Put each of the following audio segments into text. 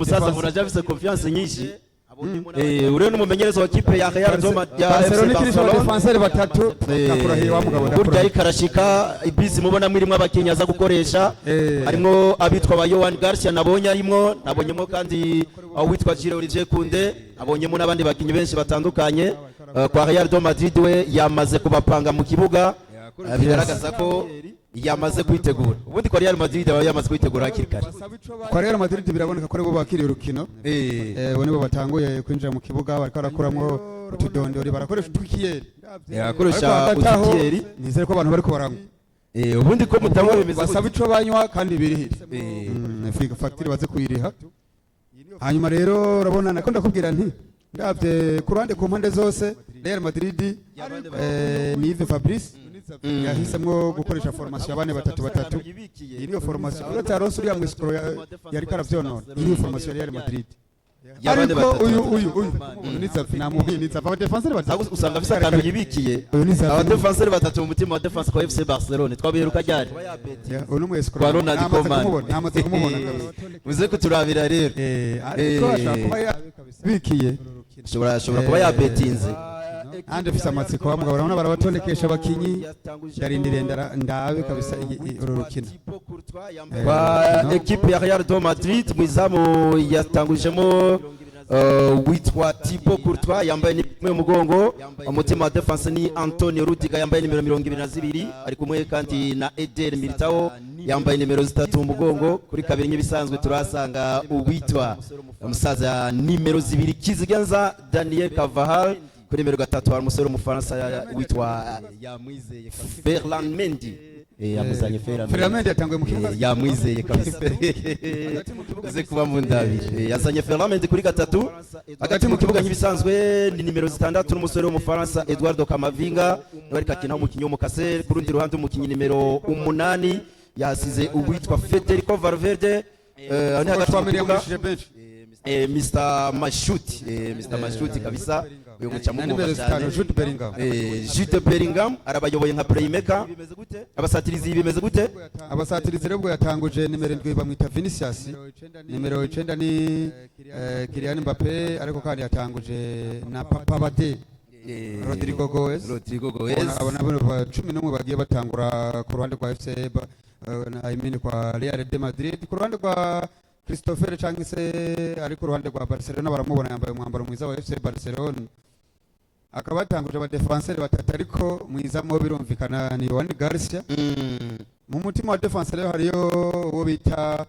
Musaza mbona aje afise confiance nyinshi. Uriya ni umumenyereza wa kipe ya Real ya FC Barcelona ikinisha Barcelona. Abadefenseri batatu. Ndakurahiye wa mugabo, Burya ndakurahiye. ariko arashika ibisi mubona mwirimo abakinnyi aza gukoresha. Harimo abitwa ba Joan Garcia nabonye arimwo, nabonyemo kandi uwitwa Jules Olivier Koundé, nabonyemo n'abandi bakinnyi benshi batandukanye. Kwa Real de Madrid we yamaze kubapanga mu kibuga, bigaragaza ko yamaze kwitegura. Ubundi kwa Real Madrid aba yamaze kwitegura hakiri kare. Kwa Real Madrid biraboneka ko aribo bakiriye urukino. Bo nibo batanguye kwinjira mu kibuga, bariko barakuramwo utudondori, barakoresha utwikiyeri. Yakoresha Ariko hagati aho, utukiyeri. Nizere ko abantu bariko baranywa. Ubundi ko mutanywa bimeze Basaba gute? ico banywa kandi birihire. Fagitire baze kuyiriha. Hanyuma rero urabona nako ndakubwira nti ndabye ku ruhande, ku mpande zose, Real Madrid, ni Yves Fabrice yahisemwo gukoresha formation ya bane batatu batatu. Iyi niyo formation, uretse Alonso uriya mwisikoro yariko aravyonona, iyi niyo formation ya Real Madrid. Y'abane Ariko batatu. uyu ni Xavi, namuhuye, ni Xavi, abadefenseri batatu. Ahubwo usanga afise akantu yibikiye. Uyu ni Xavi. Abadefenseri batatu mu mutima wa defense kwa FC Barcelone twabiheruka ryari? Ya, uyu ni umwesikoro. Kwa Ronald Namaze Koeman. kumubona, namaze kumubona kabisa. Muze kuturabira rero. Ariko ashobora kuba yabikiye. Ashobora kuba yabetinze. Andi mfise amatsiko wa mugabo, urabona barabatondekesha abakinyi, ndarindiriye ndabe kabisa uru rukino. Kwa ekipe ya Real de Madrid mu izamu yatangujemo witwa Thibaut Courtois yambaye nimero mugongo. Umutima wa defense ni Antonio Rudiger yambaye nimero 22, ari kumwe kandi na Eder Militao yambaye nimero 3 mu mugongo. Kuri kabiri nk'ibisanzwe turahasanga uwitwa umusaza nimero 2 Kizigenza Daniel Carvajal. Kuri nimero 3 hari umusore w'umufaransa witwa Ferland Mendy. Yamuzanye Ferland. Ferland Mendy yatanguye mu kibuga. Yamwizeye kabisa, uze kuba mu ndabiri. Yazanye Ferland Mendy kuri gatatu. Hagati mu kibuga nk'ibisanzwe ni nimero 6 n'umusore w'umufaransa Eduardo Camavinga niwe ariko akina umukinnyi w'umukase. Ku rundi ruhande umukinnyi nimero 8 yasize uwitwa Federico Valverde. Aho ni hagati mu Twamiriye kibuga. yamushije benshi. Mr Mashuti, Mr Mashuti kabisa, uyu muca Na mumwumva nimero cyane. 5 Jude Bellingham. Jude Bellingham arabayoboye nka playmaker. Abasatirizi bimeze gute? Abasatirizi rero ubwo yatanguje nimero 7 bamwita Vinicius, nimero 9 ni Kylian Mbappe, ariko kandi yatanguje na Papa Bade Rodrigo Goes. Rodrigo Goes. Abo nabo ba 11 bagiye batangura ku ruhande rwa FC I mean kwa Real de Madrid. Ku ruhande rwa Christopher cyangwa se ari ku ruhande rwa Barcelona, baramubona yambaye umwambaro mwiza wa FC Barcelona, akaba yatanguje abadefenseri batatu, ariko mwizamu birumvikana ni Joan Garcia. Mu mutima wa defense rero hariyo uwo bita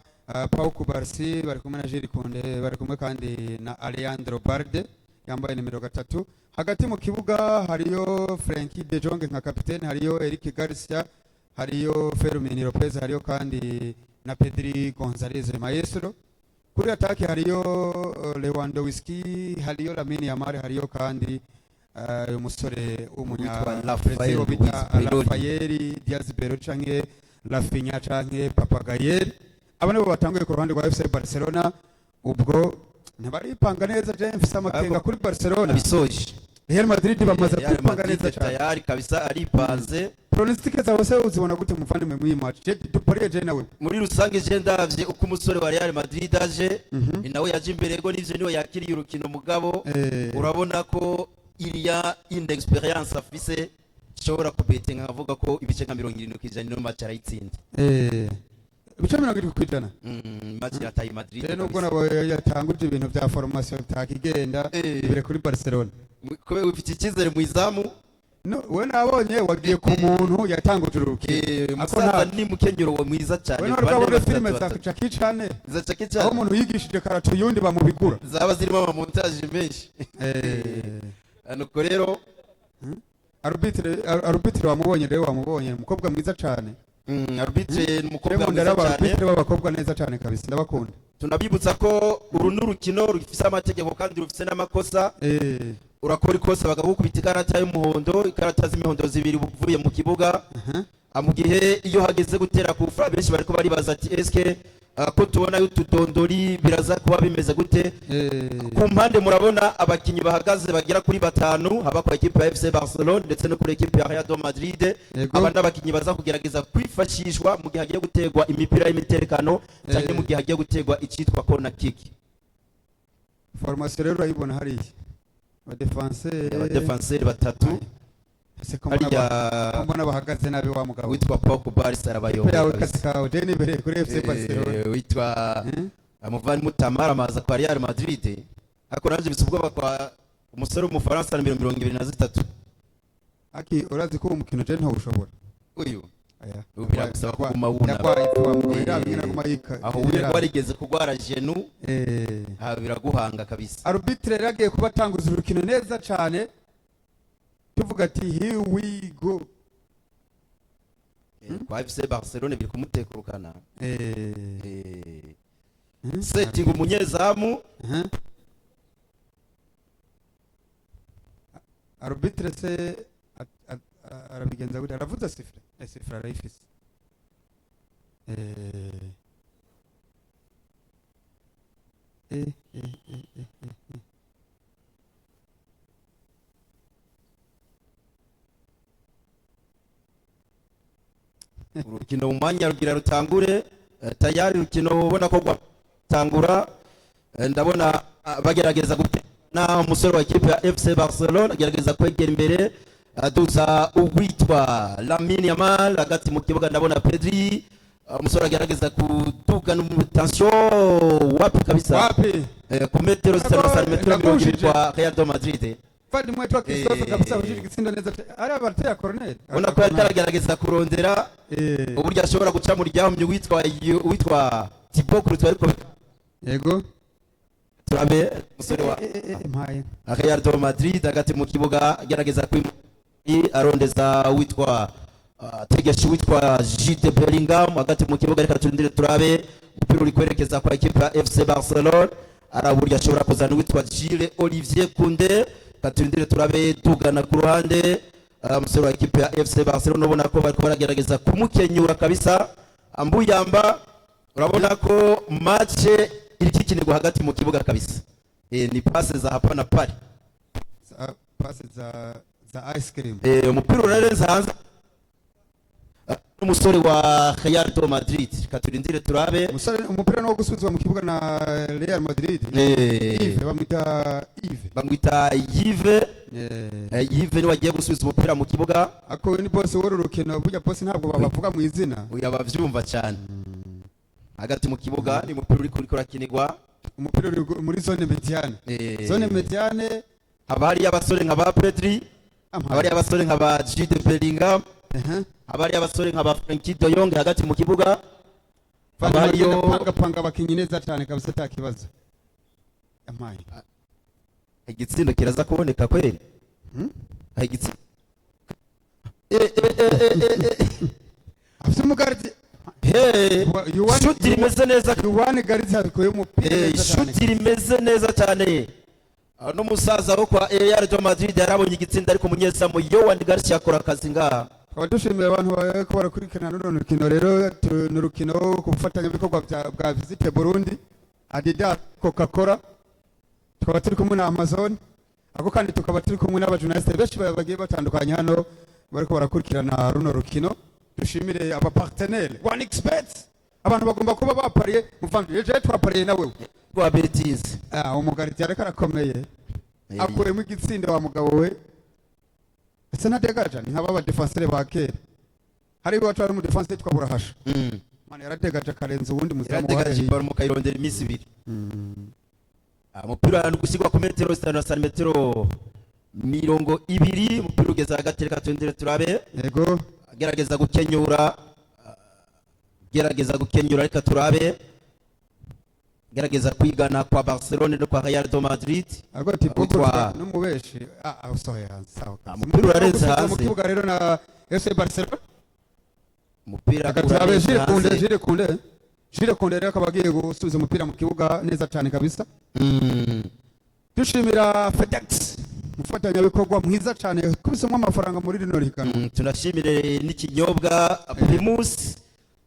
Pau Cubarsi, bari kumwe na Jules Koundé, bari kumwe kandi na Alejandro Balde yambaye nimero 3. Hagati mu kibuga hariyo Frenkie de Jong nka kapitene, hariyo Eric Garcia, hariyo Fermin Lopez, hariyo kandi na Pedri Gonzalez Maestro. Kuri attaque hariyo Lewandowski, hariyo Lamine Yamal, hariyo kandi uyu musore w'umunya Witwa Rafael Brazil bita Luiz Peroni. Rafael Diaz Bero canke Rafinha canke Papagayel. Aba nibo batanguye ku ruhande rwa FC Barcelona. Ubwo ntibaripanga neza, je mfise amakenga kuri Barcelona. Bisoje. Real Madrid bamaze Real kwipanga Madrid neza cyane. Tayari kabisa aripanze. Pronostic zawe se uzibona gute muvandimwe mw'iyi match? Je dupariye je nawe. Muri rusange je ndavye uko umusore wa Real Madrid aje, ni nawe yaje imbere go n'ivyo niwe yakiriye urukino, mugabo urabona ko iriya inexpérience afise nshobora kubetinga nkavuga ko ibice nka 70% ino match arayitsinda. Ibice 70%. Match yataye Madrid Rero nubwo kabisa. nabo yatanguje ibintu bya formation bitakigenda ibere kuri Barcelona. Kubera ufite icyizere mu izamu. No, we nabonye wagiye ku muntu yatanguje urukino. Eh, Ako musaza ni mukenyero wa mwiza cyane. We ntabwo Bane, wabona batatu, filime za batatu. Jackie Chan, Za Jackie aho Chan. umuntu yigishije karate uyundi bamubigura. Zaba zirimo amamontage menshi. Nuko rero Arbitre wamubonye rero, wamubonye, umukobwa mwiza cyane. Arbitre ni umukobwa Rero mwiza ndaraba cyane. Arbitre b'abakobwa neza cyane kabisa, ndabakunda. Tunabibutsa ko uru ni urukino rufise amategeko kandi rufise n'amakosa. Urakora ikosa bakagukubita ikarata y'umuhondo, ikarata z'imihondo zibiri uvuye mu kibuga. Mu gihe iyo hageze gutera kufra benshi bariko baribaza ati eske ko tubona utudondori biraza kuba bimeze gute? Ku mpande murabona abakinyi bahagaze bagera kuri batanu, haba kwa ekipe ya FC Barcelone ndetse no kuri ekipe ya Real de Madrid. Aba ni abakinyi baza kugerageza kwifashishwa mu gihe hagiye gutegwa imipira y'imiterekano cyangwa mu gihe hagiye gutegwa icitwa corner kick. Formation rero urayibona hariya, abadéfenseurs. Abadéfenseurs batatu. Ese ko mbona Hariya ko mbona bahagaze nabi wa mugabo? Witwa Pau Cubarsi arabayoboye Yawe kabisa. kazi kawe, je nibereye kuri FC Barcelona. Witwa umuvandimwe Tamara amaza kwa Real Madrid, ariko nanjye bisa ubwoba kwa umusore w'umufaransa nimero 23. Aki urazi ko uwo mukino je ntawushobora. Uyu Aya. ubu biragusaba kuguma wunama. Yagwaye ipfa wa mugabo, iraba ingene aguma yika. Aho warigeze kurwara genou, aha biraguhanga kabisa. Arbitre rero agiye kuba atanguza urukino neza cyane, tuvuga ati here we go. Kwa FC Barcelone biri kumutekurukana. Setting umunyezamu. Arbitre se arabigenza gute? Aravuza sifflet, sifflet arayifise. Eh. Eh. Urukino mu mwanya rugira rutangure, tayari urukino ubona ko rwatangura. Ndabona bagerageza gutena umusore wa ekipe ya FC Barcelona agerageza kwegera imbere aduza uwitwa Lamine Yamal hagati mu kibuga. Ndabona Pedri, umusore agerageza kuduga tension wapi kabisa. Wapi. Ku metero 5 na santimetero 20 Ndagushije. kwa Real de Madrid. Muvandimwe witwa Christophe kabisa ujije igitsinda neza ari abateye corner. Ubona ko yariko aragerageza kurondera uburyo ashobora guca mu ryahumye witwa Thibaut Courtois, ariko turabe umusore wa Mpaye. Real de Madrid hagati mu kibuga agerageza arondeza witwa tegesha witwa Jude Bellingham hagati mu kibuga. Reka turindire turabe umupira uri kwerekeza kwa ekipe ya FC Barcelona, ari uburyo ashobora kuzana witwa Jules Olivier Koundé. Reka turindire turabe tugana ku ruhande, umusore wa ekipe ya FC Barcelona ubona ko bariko baragerageza kumukenyura kabisa ambuyamba. Urabona ko match iri kikinirwa hagati mu kibuga kabisa. Ni passe za hapa na pale. Passe za ice cream. Umupira urarenze hanze. N'umusore wa Real de Madrid, reka turindire turabe. Umusore umupira no gusubizwa mu kibuga na Real Madrid. Yves, bamwita Yves. Bamwita Yves. Yves niwe agiye gusubiza umupira mu kibuga. Ako ni boss w'uru rukino, burya boss ntabwo babavuga mu izina. Uyu abavyumva cyane. Hagati mu kibuga ni umupira uriko urakinirwa. Umupira uri muri zone médiane. Zone médiane. Haba hariyo abasore nka ba Pedri, haba hariyo abasore nka ba Jude Bellingham, haba hariyo abasore nka ba Frenkie de Jong hagati mu kibuga, haba hariyo panga panga abakinyi neza cyane kabisa, ata kibazo. Amaye. Igitsindo kiraza kuboneka kweli? Hmm? Igitsindo. Afite umugardi. Hey, shuti rimeze neza. Joan Garcia akuye umupira neza cyane. Shuti rimeze neza cyane. N'umusaza wo kwa Real de Madrid yarabonye igitsinda, ariko umunyezamu Joan Garcia akora akazi ngaha. Tukaba dushimira abantu bariko barakurikirana runo rukino rero. Ni urukino ku bufatanyabikorwa bwa Visit Burundi, Adidas, Coca-Cola, tukaba turi kumwe na Amazon, ako kandi tukaba turi kumwe n'abajournaliste benshi bagiye batandukanye hano bariko barakurikirana runo rukino. Dushimire aba partenaire One Xbet, abantu bagomba kuba bapariye. Muvandimwe, je twapariye nawe. Rwa Betis. Ah, umugariti ariko arakomeye, akuyemo igitsinda wa mugabo we. Ese ntadegaja? Ni nk'aba badéfenseurs ba kera. Hari iwacu hari umudéfenseur yitwa Burahasha. Mwana yaradegaje akarenza uwundi muzamu. Yarategaje. Wahariye. Ballon mukayirondera iminsi 2. Umupira ni gusigwa ku metero 5 na santimetero 20. Umupira ugeze hagati, reka turindire turabe. Agerageza gukenyura, gerageza gukenyura, reka turabe, gerageza kwigana kwa Barcelone no kwa Real de Madrid. Ariko ati Witwa- n'umubeshi usohoye hanze, sawa. Ah, umupira urarenze Gusubizwa mu hanze. kibuga rero na FC Barcelona. Umupira Reka turabe. urarenze Jules Koundé. hanze. Jules Koundé, Jules Koundé rero akaba agiye gusubiza umupira mu kibuga neza cyane kabisa. Dushimira FedEx, umufatanyabikorwa mwiza cyane kubisemo amafaranga muri rino higanwa. Tunashimire n'ikinyobwa Primus,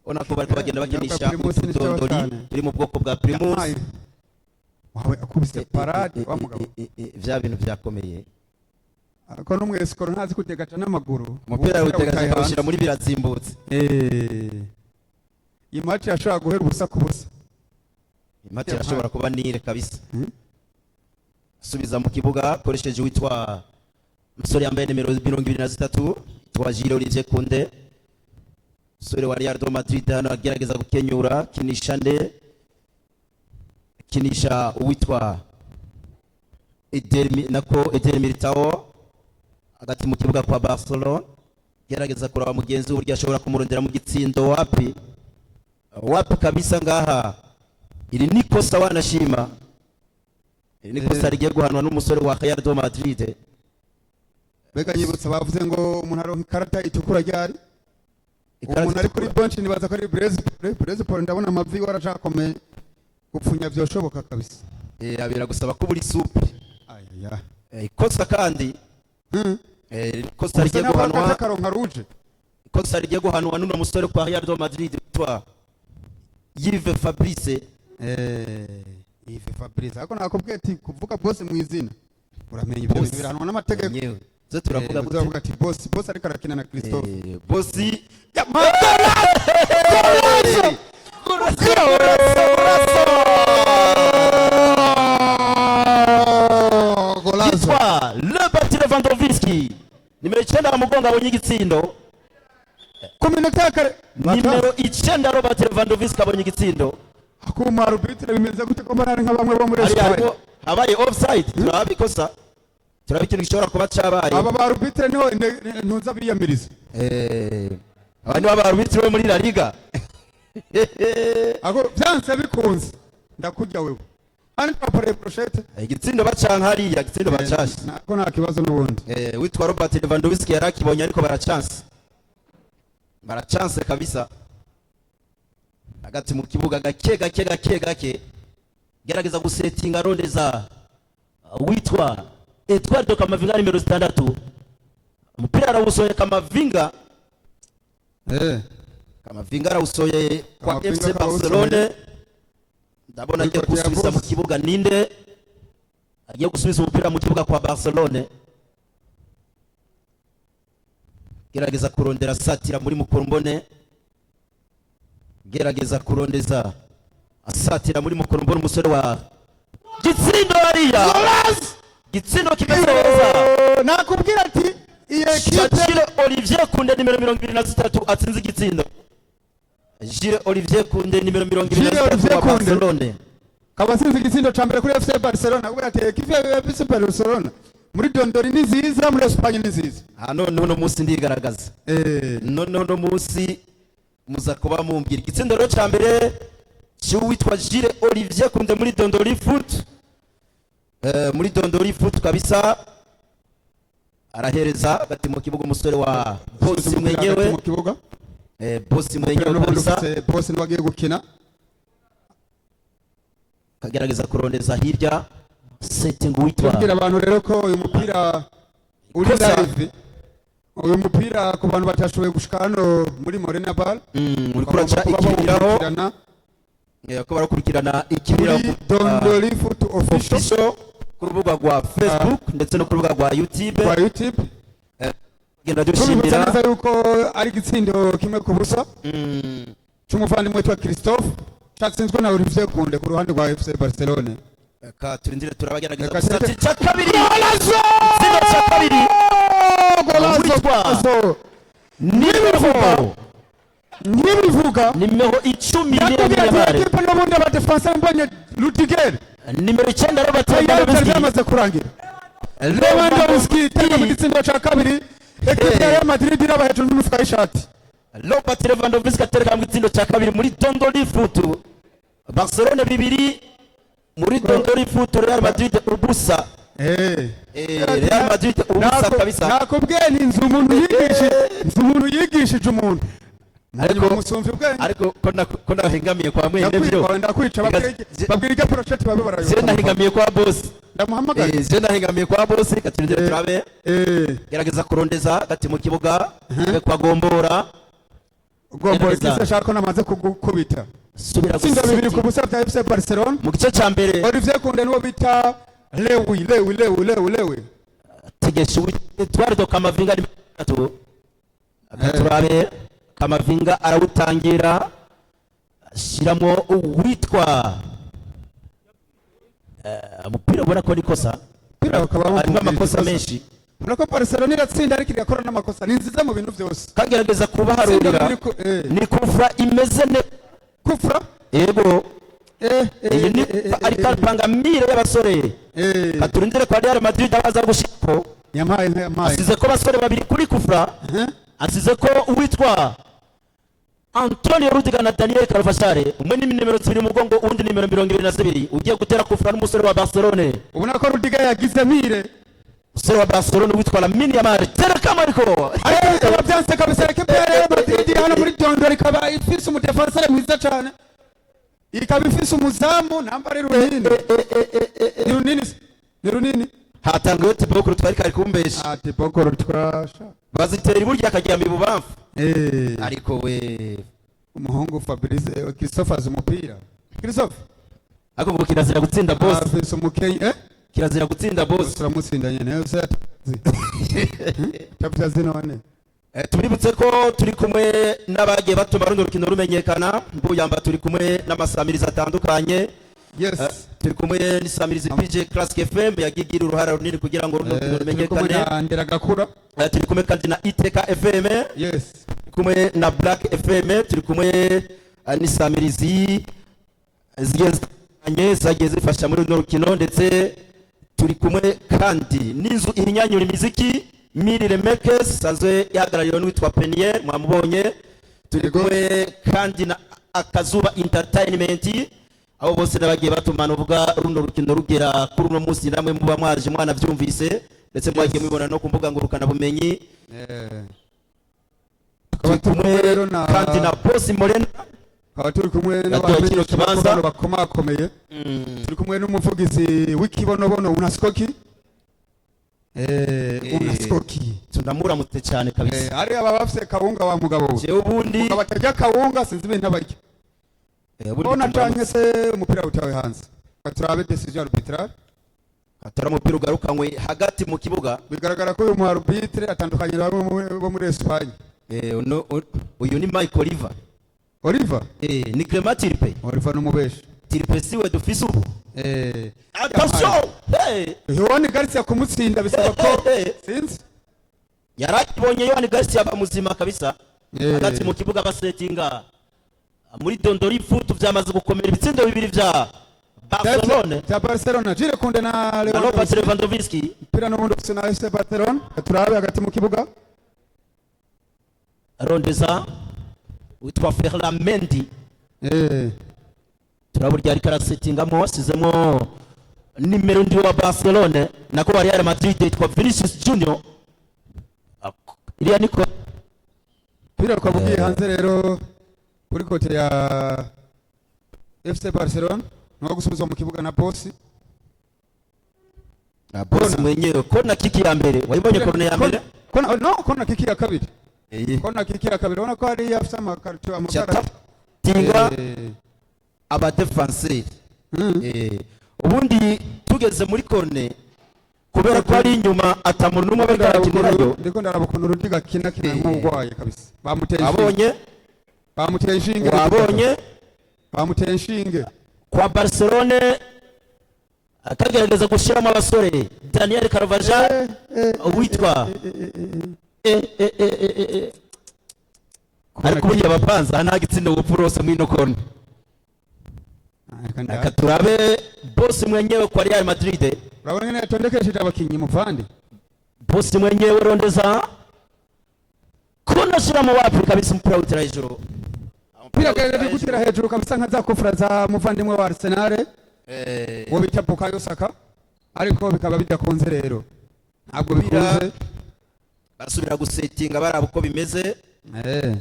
ubona ko bariko bagenda bakinisha Ikinyobwa Primus ni sawa utudondori cyane. turi mu bwoko bwa Primus. Yampaye. Wawe akubise parade wa mugabo. Vya bintu vyakomeye. Ariko n'umwesikoro ntazi kudegaca n'amaguru. Umupira Umupira awutegaje witaye akawushyira hanze. muri birazimbutse. Iyi match yashobora guhera ubusa ku busa. Match irashobora kuba nire kabisa. Subiza mu kibuga akoresheje witwa umusore yambaye nimero 23, witwa Jules Olivier Kounde, umusore wa Real de Madrid. Hano agerageza gukenyura, kinisha nde? Kinisha uwitwa Eder nako Eder Militao hagati mu kibuga kwa Barcelona. Gerageza kuraba mugenzi we uburyo ashobora kumurondera mu gitsindo. Wapi, wapi kabisa. Ngaha iri ni kosa, wanashima iri ni kosa rigiye guhanwa n'umusore wa Real de Madrid. Mbega nyibutsa, bavuze ngo umuntu aronka ikarata itukura ryari? Umuntu ari kuri bench, nibaza ko ari Blaise Paul. Blaise Paul, ndabona amavi waracakomeye, gupfunya vyoshoboka kabisa. Biragusaba ko buri souple. Ayaya. Ikosa kandi ikosa gusa rigiye nawe guhanwa akaza karonka rouge. Ikosa rigiye guhanwa n'uno musore kwa Real de Madrid witwa Yves Fabrice. Yves Fabrice, ariko nakubwiye ati kuvuga boss mu izina, uramenya ibyo Boss. bintu biranwa n'amategeko. Nyewe zo turavuga gute? Uzavuga ati boss, boss ariko arakina na Christophe. Bosi. Ya, Golazo! Yitwa Robert Lewandowski, nimero 9 wa mugongo, abonye igitsindo. Ku minota ya kare. Nimero 9 Robert Lewandowski abonye igitsindo. Kuma arbitre bimeze gute ko mbona ari nka bamwe bo muri Hariya Espagne? Harimo habaye offside. Turaba ikosa, turaba ikintu gishobora kuba cabaye. Aba ba arbitre niho ntuza biyamiriza. Aba ni ba arbitre bo muri La Liga. Ako byanse bikunze ndakujya wewe hano twaporeye brochette. Igitsindo bacanka hariya, igitsindo bacashe. Nako nta kibazo n'ubundi. Witwa Robert Lewandowski yarakibonye, ariko barachanse, barachanse kabisa. Hagati mu kibuga gake gake gake gake, gerageza gusetinga, arondeza witwa Eduardo Camavinga, nimero 6. Umupira arawusohoye Camavinga. Camavinga arawusohoye kwa Camavinga FC karawusohoye. Barcelone. Ndabona agiye Muri côté ya gusubiza mu Boss. kibuga. Ninde agiye gusubiza umupira mu kibuga kwa Barcelone? Gerageza kurondera satira muri mukurumbone, gerageza kurondeza asatira muri mukurumbone, umusore wa gitsindo hariya, gitsindo kimeze neza. Nakubwira ati iyi ekipe Jules Olivier Kounde, nimero 23, atsinze igitsindo. Jules Olivier Kounde, nimero 23 Jules Olivier wa Kounde. Barcelone. Kaba asinze igitsindo ca mbere kuri FC Barcelona. Nakubwira ati ekipe ya FC Barcelona muri Dondori ni nziza, muri Espagne ni nziza. Ah, noneho uno munsi ndigaragaza. Noneho uno munsi muza kuba mumbwira. Igitsindo rero cya mbere cy'uwitwa Jules Olivier Kounde muri Dondori Foot, muri Dondori Foot kabisa. Arahereza hagati mu kibuga umusore wa Bosi Umupira hagati mwenyewe. mu kibuga. Bosi mwenyewe n'ubundi kabisa. ufise boss niwe agiye gukina. Kagerageza kurondeza hirya, setting witwa Tubwira abantu rero ko uyu mupira uri Kosa. live, uyu mupira ku bantu batashoboye gushika hano muri Morena Bar Uriko uraca bagomba kuba ikibiraho. bawukurikirana Ko barakurikirana ikibiraho kuri Dondori Foot Official. Official ku rubuga rwa Facebook ndetse no ku rubuga rwa YouTube. Rwa YouTube. Genda tubibutsa dushimira neza yuko ari igitsindo 1-0 c'umuvandimwe witwa Christophe, catsinzwe na Olivier Kounde ku ruhande rwa FC Barcelone. Reka turindire, turabagerageza Reka gusatira icya kabiri, Golazo! igitsindo cya kabiri. Golazo! Witwa Golazo! nimero Ntibivuga. nimero 10 Nakubwira ati Yamal. ekipe n'ubundi abadefenseur, mbonye Rudiger Nimero 9 Robert tayari byari Lewandowski. byamaze kurangira. Lewandowski itega mu gitsindo ca kabiri, ekipe ya Real Madrid iraba hejuru n'umufuka w'ishati. Robert Lewandowski atereka mu gitsindo cya kabiri muri Dondoli Foot. Barcelone 2, muri Dondoli Foot Real Madrid 0. Real Madrid 0 kabisa. Nakubwiye nti nzi umuntu yigishije, nzi umuntu yigishije umuntu. Ariko musumva ubwenge. Ariko ko nahengamiye kwa mwene byo. Ndakwica, babwira iryo brochette babe Je barayoka. nahengamiye kwa boss. Ndamuhamagaye. Je nahengamiye kwa boss. Katurindire turabe. Gerageza kurondeza hagati mu kibuga kwa Gombora. Gombora. Gerageza. Kise ashaka ko namaze kugukubita. Subira Itsinda 2 gusettinga. ku busa bya FC Barcelona. Mu gice cya mbere. Olivier Kounde niwo bita Lewi Lewi Lewi Lewi Lewi. Tegesha Eduardo Camavinga ni 3. Turabe Camavinga arawutangira, ashyiramo uwitwa umupira, ubona ko ni kosa. Umupira bakaba Harimo amakosa ikosa. menshi. Urabona ko Barcelona iratsinda, ariko igakora n'amakosa. Ni nziza mu bintu byose. Kagerageza Itsinda kubaharurira. biri Ni kufra imeze ne Kufra. Yego, iyi ni ariko arapanga mire y'abasore. Katurindire kwa Real Madrid abaza gushiko. Yampaye inka, yampaye. Asize ko abasore babiri kuri kufra. Asize ko uwitwa Antonio Rudiger na Daniel Carvajal, umwe ni nimero 2 mu mugongo, uwundi nimero 22. Ugiye gutera kufra n'umusore wa Barcelone. Ubona ko Rudiger yagize mire. Umusore wa Barcelone witwa Lamine Yamal, tereka mariko. Ariko bikaba byanse kabisa. Ekipe ya Real Madrid hano muri Dondora ikaba ifise umudefansere mwiza cyane, ikaba ifise umuzamu namba ari runini, ni runini, ni runini. Hatangiwe Thibaut Courtois, ariko ari kumbesha. Ah, Thibaut Courtois. Bazitera iburyo, akajya ibubamfu. Ariko we Umuhungu Fabrice, Christophe azi umupira, Christophe. Ariko ngo kirazira gutsinda boss. Afise umukenyi. Kirazira gutsinda boss. Turamutsinda nyene yose, tapyazi none. Tubibutse ko turi kumwe n'abagiye batuma runo rukino rumenyekana. Mbuyamba, turi kumwe n'amasamirizi atandukanye. Turi kumwe n'isamirizi PJ Classic FM, yagiye igira uruhara runini kugira ngo runo rukino Turi kumwe rumenyekane. na Nderagakura. Turi kumwe kandi na ITK FM. Turi kumwe na Black FM. Turi kumwe n'isamirizi zigiye zitandukanye zagiye zifasha muri runo rukino. Ndetse turi kumwe kandi n'inzu ihinyanyura imiziki, Mirire Makers, isanzwe ihagarariwe n'uwitwa Peniel, mwamubonye. Turi kumwe kandi na Akazuba Entertainment. Abo bose n'abagiye batumana uvuga runo rukino rugera kuri uno munsi, namwe muba mwaje mwanabyumvise, ndetse mwagiye mubibona no ku mbuga ngurukanabumenyi. Tukaba Turi turi kumwe kumwe rero na kandi na Boss Morena. Tukaba turi kumwe Yatoye kino kibanza. n'abamenyeshamakuru bakomakomeye. Turi kumwe n'umuvugizi w'ikibonobono Unaskoki. Unaskoki. Tunamuramutse cyane kabisa. Ari aba bafise kawunga wa mugabo we. Jewe ubundi Mugabo atarya kawunga, sinzi ibintu abarya. Ubundi Bona tumuramutse. canke se umupira utawe hanze. Turabe décision arbitrale. Atora umupira ugarukanywe hagati mu kibuga. Bigaragara ko uyu mu arbitre atandukanye na bamwe bo muri Espagne. Uyu ni Michael Oliver. Oliver. Ni Clement Turpin. Oliver n'umubeshi. Turpin siwe dufise ubu. Attention, hey! Joan Garcia kumutsinda bisaba ko sinzi. Yarabonye Joan Garcia aba muzima kabisa. Hagati mu kibuga basetinga muri dondori futu, byamaze gukomera, ibitsindo bibiri vya Barcelone. Bya Barcelona, Jules Koundé na na Robert Lewandowski. Lewandowski. Mpira n'ubundi ufise na FC Barcelona. Turabe hagati mu kibuga. Rondeza witwa Ferland Mendy. Turaburya ariko arasetingamo, asizemo nimero ndi wa Barcelone, nako wa Real Madrid, yitwa Vinicius Junior. Iriya niko Mpira ukaba ugiye hanze rero kuri côté ya FC Barcelona, niwo gusubizwa mu kibuga na Bosi. Na boss mwenyewe, corner kick ya mbere wayibonye, corner ya mbere. Kona, no, corner kick ya kabiri. Corner kick ya kabiri, ubona ko hari afite amakarito, amakara. Tinga abadefenseri. Ubundi tugeze muri corner, kubera ko ari inyuma atamuru n'umwe bariko arakinirayo. Ndiko ndaraba ukuntu Rudiga akina, kina nk'urwaye kabisa. Bamuteye inshinge. Wabonye? Bamuteye inshinge. Wabonye? Bamuteye inshinge. Kwa Barcelone akagerageza gushyiramo abasore Daniel Carvajal witwa ariko burya abapanza nta gitsinda wupfa urose muri ino corner. Reka turabe boss mwenyewe kwa Real Madrid. Urabona ngene yatondekesheje abakinyi, muvandi. Boss mwenyewe rondeza kuna shiramo wapi kabisa, umupira witira hejuru. Mpira gerageje gutera hejuru kabisa nka za kufra za muvandimwe wa Arsenal uwo bita Bukayo Saka, ariko bikaba bidakunze rero, ntabwo bikunze. Basubira gusetinga baraba uko bimeze.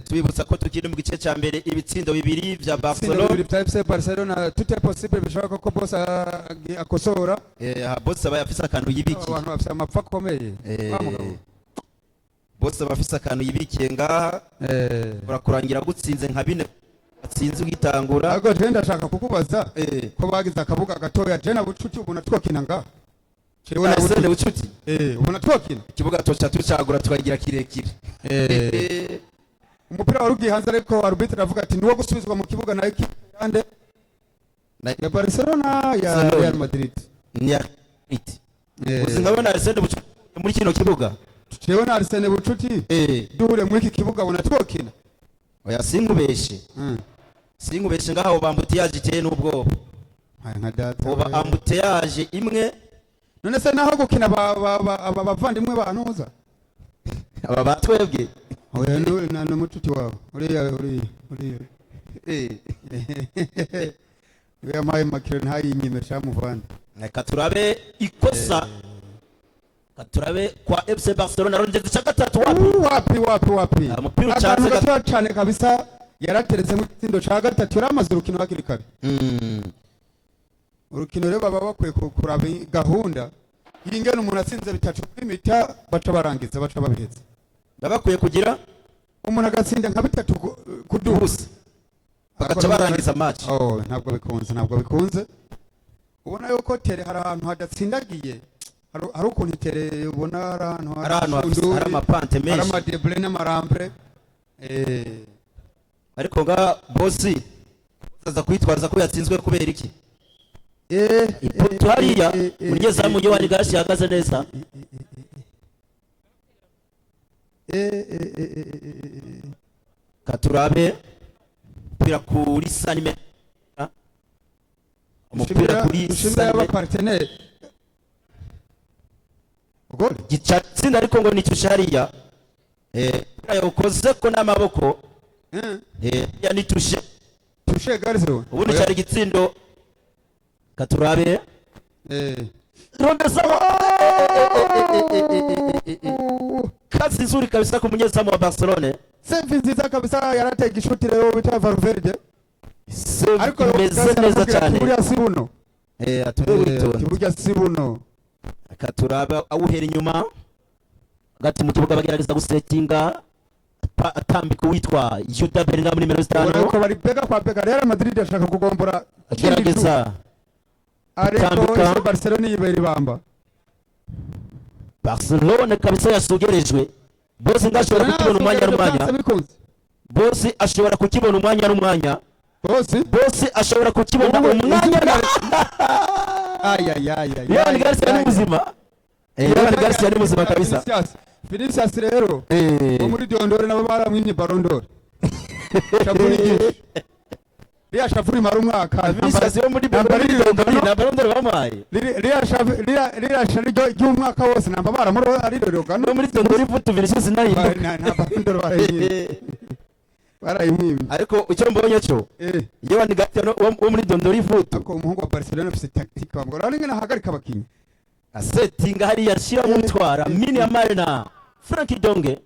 Tubibutsa ko tukiri mu gice cya mbere, ibitsindo bibiri vya Itsinda Barcelona. bibiri bya FC Barcelona. Tout est possible, bishoboka ko boss akosora. Aha boss aba yafise akantu yibikiye. Abantu bafite amapfa akomeye. Wa mugabo. Boss aba afise akantu yibikiye ngaha. Urakurangira gutsinze nka bine atsinze ugitangura. Ariko je ndashaka kukubaza ko bagize akabuga gatoya, je na Bucuti ubona twokina ngaha? Jewe na Arsene Bucuti. Bucuti. Ubona twokina? Ikibuga toca tucagura tukagira kirekire. Umupira wari ugiye hanze, ariko arbitre aravuga ati niwo gusubizwa mu kibuga na equipe yande? Ya Barcelona, ya Barcelona. Real Madrid. Ni ya iti. Uzi nkabona Arsene Bucuti muri kino kibuga. Jewe na Arsene Bucuti duhure muri iki kibuga, ubona twokina? Oya, sinkubeshe. Sinkubeshe, ngaho ba embouteillage iteye n'ubwoba. Aya nka data Uba we. embouteillage imwe. None se naho gukina aba bavandimwe bantuza? Aba batwebwe. Oya, na mucuti wawe uriya, uriya, uriya. Niwe yampaye makiro, ntayinyime shamuvana. Reka turabe ikosa, reka turabe kwa FC Barcelona, rondeze icya gatatu, wapi? Wapi, wapi, wapi! Ah, umupira Akantu ucanze gatoya cane kabisa, yarateretse mu gitsindo ca gatatu, yari amaze urukino hakiri kare. Urukino rero baba bakwiye kuraba gahunda y'ingene umuntu atsinze bitatu kuri mi-temps, baca barangiza, baca babiheza. Baba bakwiye kugira Umuntu agatsinda nka bitatu kuduhusa. Bagaca barangiza match. Oh, ntabwo bikunze, ntabwo bikunze. Ubona yuko terrain hari ahantu hadatsindagiye, hari ukuntu terrain ubona hari ahantu Hari ahantu hari amapente hari menshi. Amadebure n'amarambre. Ariko nga bosi aza kwitwaza ko yatsinzwe kubera iki? Ipoto hariya, umunyezamu Yohani Gashi yahagaze neza. Katurabe umupira kuri sanime, umupira kuri Dushimira sanime. Abapartenaire gol. Gitsinda, ariko ngo ni touche hariya, yawukoze ko n'amaboko. Ya ni touche. Touche garzo. Ubundi cyari igitsindo. Katurabe rondeza, kazi nzuri kabisa ku munyezamu wa Barcelone. Save nziza kabisa, yaratega ishuti rero bita Valverde. Save Ariko imeze neza cyane. Burya si buno. Atube witonda. Burya si buno. Katurabe awuhera inyuma hagati mu kibuga, bagerageza gusetinga, atambika uwitwa Jude Bellingham, nimero Ubona 5. ko bari bega kwa bega, Real Madrid ashaka kugombora ikindi Agerageza ariko gutambika. ese Barcelona yibera ibamba. Barcelone kabisa yasugerejwe. Bose ngashobora kukibona umwanya n'umwanya. Byanze bikunze. Bose ashobora kukibona umwanya n'umwanya. Bose. Bose ashobora kukibona Ubu- umwanya na Ay ay ay ay. Yohani Garcia ni muzima. Yohani Garcia ni muzima kabisa. Vinicius, Vinicius rero bo muri Dondore nabo baramwimye Ballon d'Or. Shavuri nyinshi. Riya shavu rimara umwaka. Vinicius yo muri Nambara muri iri Dondori na Ballon d'Or bamuhaye. Riya shavu, riya shavu ry'umwaka wose namba baramuro ari rogano. No muri Dondori futu Vinicius nahinduka. Nta Ballon d'Or barayimwimye. Barayimwimye. Ariko icyo mbonye cyo, Yohani Garcia wo muri Dondori futu Ariko umuhungu wa Barcelona afite tactique, bamugora ari ngene ahagarika abakinyi. Asetinga hariya, ashyiramo utwara Mini Yamal na Frank Donge,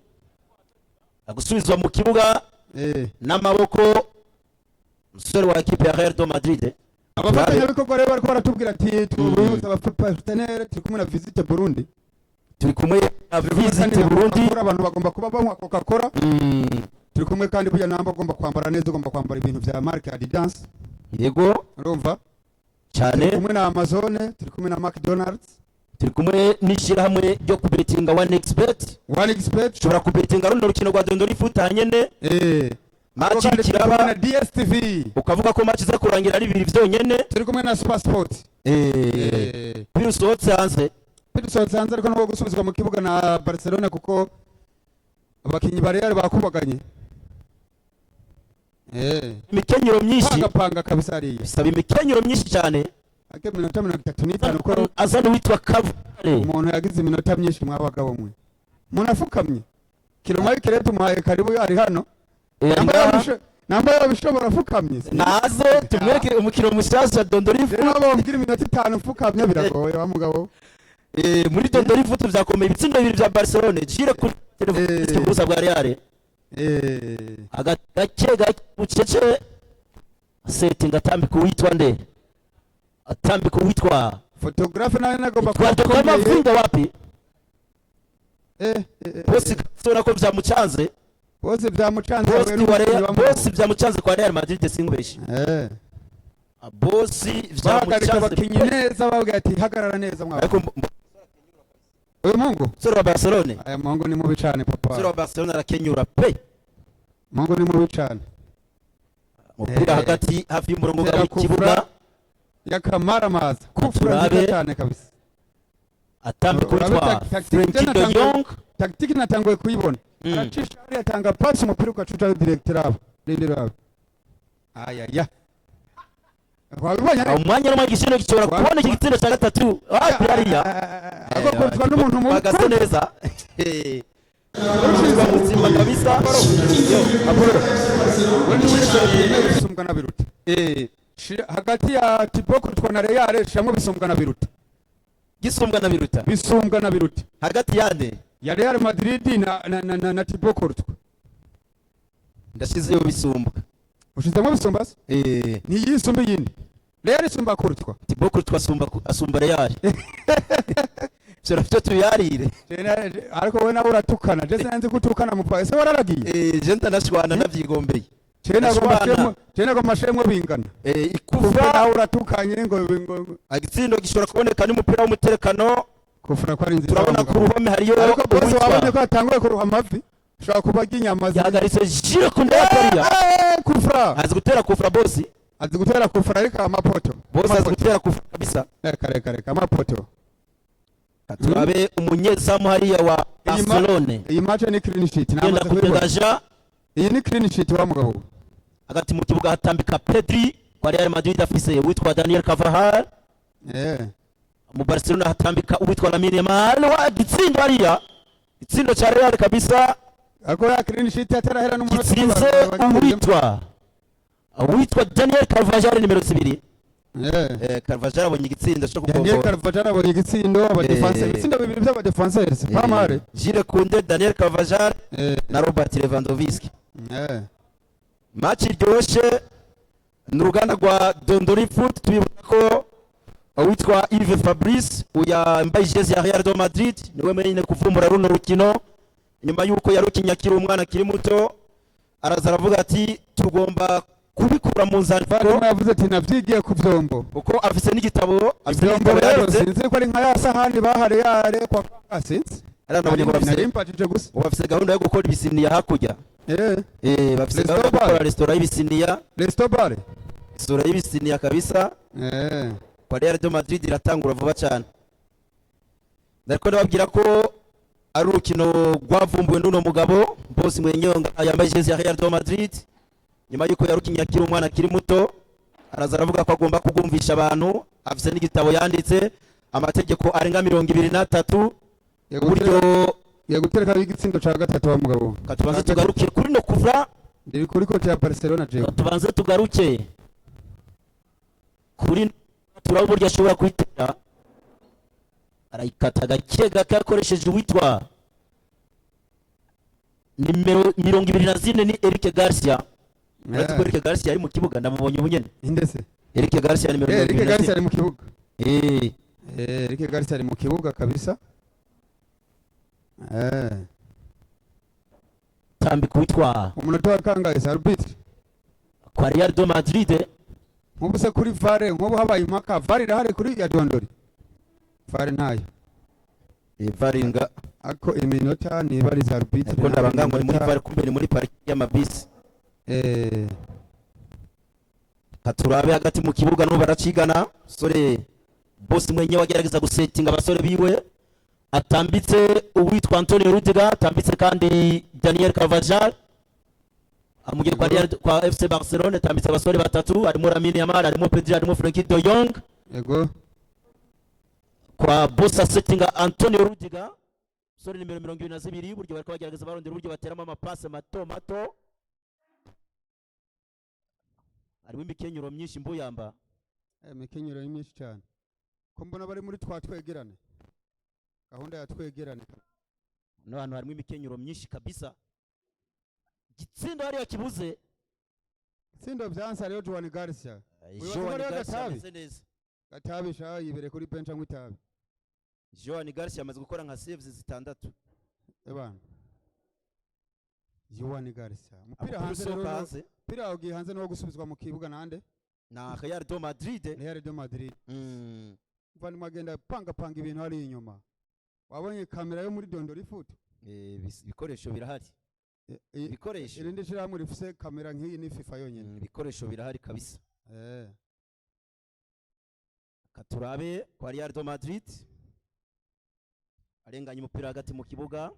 agusubizwa mu kibuga n'amaboko umusore wa ekipe ya Real de Madrid. Abafatanyabikorwa rero bariko baratubwira ati tubibutsa abapartenaire, turi kumwe na Visit Burundi. Turi kumwe na Visit Burundi. Coca-Cola, abantu bagomba kuba banywa Coca-Cola. Turi kumwe kandi burya namba ugomba kwambara neza, ugomba kwambara ibintu vya marque Adidas. Yego. Urumva? Cyane. Turi kumwe na Amazon, turi kumwe na McDonald's. Turi kumwe n'ishyirahamwe ryo kubetinga One Expert. One Expert. Ushobora kubetinga runo rukino rwa Dondori futa nyene. Match Kandi turi kumwe kiraba na DSTV. Ukavuga ko match iza kurangira ari bibiri vyonyene. Turi kumwe na Super Sport. Umupira usohotse hanze. Bidusohotse hanze, ariko nubwo gusubizwa mu kibuga na Barcelona kuko abakinyi ba Real bakubaganye. Imikenyero myinshi. Panga panga kabisa hariya. Bisaba imikenyero myinshi cyane. Ake minota 35 ko Azana uwitwa Kavale. Umuntu yagize iminota myinshi, mwabagabo mwe. Umuntu afukamye. Kilomari Kiretu muhaye karibu, ari hano. Namba namba yabishobora afukamye. Naze tumwereke umukino mushasha Dondori. Rero bambwira iminota 5 mfukamye biragoye wa mugabo. Muri Dondori futu vyakomeye, ibitsindo bibiri vya Barcelone jire kuri ubusa bwa Real. Gake gake, bucece, setting, atambika uwitwa nde? Atambika uwitwa Photographe nawe nagomba Twa akomeye. Kamavinga, wapi? Bosi sona ko vyamucanze. Bose byamucanze. Bosi wa Real, bosi vyamucanze kwa Real Madrid, singubeshe. Bosi Bahagarika vyamucanze. abakinyi neza, babwira ati hagarara neza mwa. Ariko Uyu muhungu umusore wa Barcelone, aya muhungu ni mubi cyane papa. umusore wa Barcelone arakenyura pe. Muhungu ni mubi cyane. Umupira hagati hafi y'umurongo Tera w'ikibuga. Kufura y'akamaramaza, kufura Turabe. nziza cyane kabisa. Atambika Urabe uwitwa tactique Frenkie de Jong. Tactique natanguye kuyibona. Aracisha hariya, atanga passe, umupira ugacuca direct. Raba, rindi raba, ayaya, wabibonye ariko? Umwanya n'umwanya igisindo gishobora kubona iki gitsindo cya gatatu hafi hariya. Agakoreshwa n'umuntu mubi. Bahagaze neza. Urushinzwe muzima kabisa. Yo. Apollo, we ntiwizere primaire bisumbwa na biruta. Hagati ya Thibaut Courtois na Real, shiramo bisumbwa na biruta. Gisumbwa na biruta. Bisumbwa na biruta. Hagati yande? Ya Real Madrid na Thibaut Courtois. Ndashizeyo bisumbwa. Ushizemo bisumba se? Eh. Ntiyisumba iyindi, Real isumba Courtois. Thibaut Courtois asumba Real, ivyo navyo tuyarire. Ariko we nawe uratukana, je sinzi ko utukana mu ese wararagiye? Eh, je ndanashwana navyigombeye. Je nagomba Ndashwana. shemwe, je nagomba shemwe bingana. Ikuva. Kuva nawe uratukanye ngo Igitsindo gishobora kuboneka n'umupira w'umuterekano. Kufura ko ari nziza. Turabona ku ruhome hariyo Ariko bose uwitwa wabonye ko yatanguye kuruha amavi, ushobora kuba inyama yahagaritse Jules Koundé hariya. Kufra. Azi gutera kufra bosi. Azi gutera kufra, ariko amapoto. Bosi azi gutera kufra kabisa. Reka, reka, reka, amapoto. Turabe umunyezamu hariya wa Barcelone. Iyi match ni clean sheet. Genda Namaze kubibona. kudegaja. Iyi ni clean sheet wa mugabo we. Hagati mu kibuga hatambika Pedri kwa Real Madrid, afise uwitwa Daniel Carvajal. Mu Barcelona hatambika uwitwa Lamine Yamal wa gitsindo hariya, itsindo cha Real kabisa. Ariko ya clean sheet atarahera n'umunota. Gitsinze uwitwa Daniel Carvajal, nimero 2. Carvajal abonye igitsindo cyo Daniel kugombora. Carvajal abonye igitsindo, abadefenseur, ibitsindo bibiri by'abadefenseur, c'est pas mal. Jules Koundé, Daniel Carvajal na Robert Lewandowski. Match iryoshe ni uruganda rwa Dondori Foot. Tubibona ko uwitwa Yves Fabrice yambaye ijezi ya Real de Madrid niwe wenyine kuvumbura runo rukino, nyuma y'uko yarukinye akiri umwana akiri muto, araza aravuga ati tugomba kubikura mu nzandiko. Fatima yavuze ati navyigiye ku vyombo. Kuko afise n'igitabo, afise Ivyombo n'igitabo rero yanditse. Sinzi ko ari nka ya sahani bahare yare kwa kanga, sinzi. Aranabonye ngo bafise Nari mpatije gusa. ngo bafise gahunda yo gukora ibisiniya hakurya. Bafise gahunda yo Resto bar. gukora resitora y'ibisiniya. Resto bar. Resitora y'ibisiniya kabisa. Kwa Real de Madrid iratangura vuba cyane. Ariko ndababwira ko ari urukino rwavumbuwe n'uno mugabo Boss Mwenyonga yambaye jezi ya Real de Madrid, nyuma y'uko yarukinye akiri umwana akiri muto, araza aravuga ko agomba kugumvisha abantu. Afise n'igitabo yanditse, amategeko arenga 23, uburyo. Yagutereka igitsindo ca gatatu wa mugabo. Tubanze tugaruke kuri no kuvra. Ndiri kuri côté ya Barcelona jewe. Tubanze tugaruke kuri, turaba uburyo ashobora kuyitera, arayikata gake gake akoresheje uwitwa nimero 24, ni Eric Garcia. Uretse ko Eric Garcia ari mu kibuga, ndamubonye ubu nyene. Indese? Eric Garcia nimero Eric mirongo ibiri na Garcia zine. ari mu kibuga. Eric Garcia ari mu kibuga kabisa. Tambika uwitwa Umunota wa kangahe se arbitre? Kwa Real de Madrid. Nk'ubu se kuri VAR, nk'ubu habaye impaka, VAR irahari kuri ya Dondori? VAR ntayo. Varinga. Ariko iminota nibariza arbitre. Ariko ndabanga ngo ni muri VAR, kumbe ni muri pariki y'amabisi. Katurabe hagati mu kibuga n'ubu baracigana. Sore boss mwenyewe agerageza gusetinga abasore biwe, atambitse uwitwa Antonio Rudiger, atambitse kandi Daniel Carvajal amugiye kwa Real, kwa FC Barcelone. Atambitse abasore batatu, harimo Lamine Yamal, harimo Pedri, harimo Frenkie de Jong. Kwa boss asetinga Antonio Rudiger, sore nimero 22, uburyo bariko bagerageza barondera uburyo bateramo amapase mato mato, harimo imikenyero myinshi mbuyamba. Imikenyero ni myinshi cyane, ko mbona bari muri twa twegerane, gahunda ya twegerane. No hantu harimo imikenyero myinshi kabisa. Gitsindo hariya kibuze. Tsindo byanse, hariyo Joan Garcia. Wibaza ko Joan hariyo Garcia Gatabi? ameze neza. Gatabi sha yibereye kuri bench anywa itabi. Joan Garcia amaze gukora nka saves zitandatu. Ebana, Joan Garcia umupira Umupira hanze rero. usohoka hanze. Umupira ugiye hanze niwo gusubizwa mu kibuga nande? Na Real de Madrid. Real de Madrid. Muvandimwe agenda panga panga ibintu hari inyuma, wabonye kamera yo muri Dondori Foot? Ibikoresho birahari. Ibikoresho. Irindi shirahamwe rifise kamera nk'iyi ni FIFA yonyine. Ibikoresho birahari kabisa. Katurabe kwa Real de Madrid. Arenganya umupira hagati mu kibuga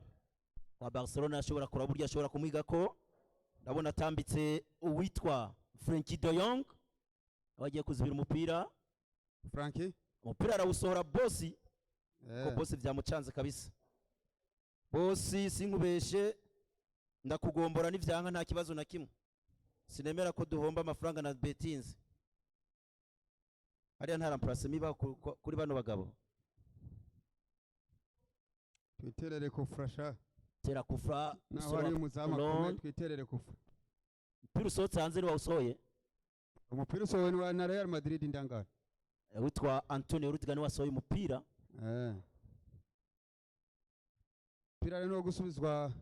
kwa Barcelona, ashobora kuraba uburyo ashobora kumwigako. Ndabona atambitse uwitwa Frenkie de Jong, aho agiye kuzibira umupira. Frankie. Umupira arawusohora bosi ko bosi vyamucanze kabisa. Bosi, sinkubeshe, ndakugombora n'ivyanka, nta kibazo na kimwe. Sinemera ko duhomba amafaranga na betinze hariya. Nta remplacement iba kuri bano bagabo. Twiterere kufrasha. Tera kufra. Naho hari umuzamu akomeye, twiterere kufra. Umupira usohotse hanze, niwawusohoye. Umupira usohowe ni wa na Real Madrid ndangara. Witwa Antonio Rudiger niwe wasohoye umupira. Umupira rero ni uwo gusubizwa,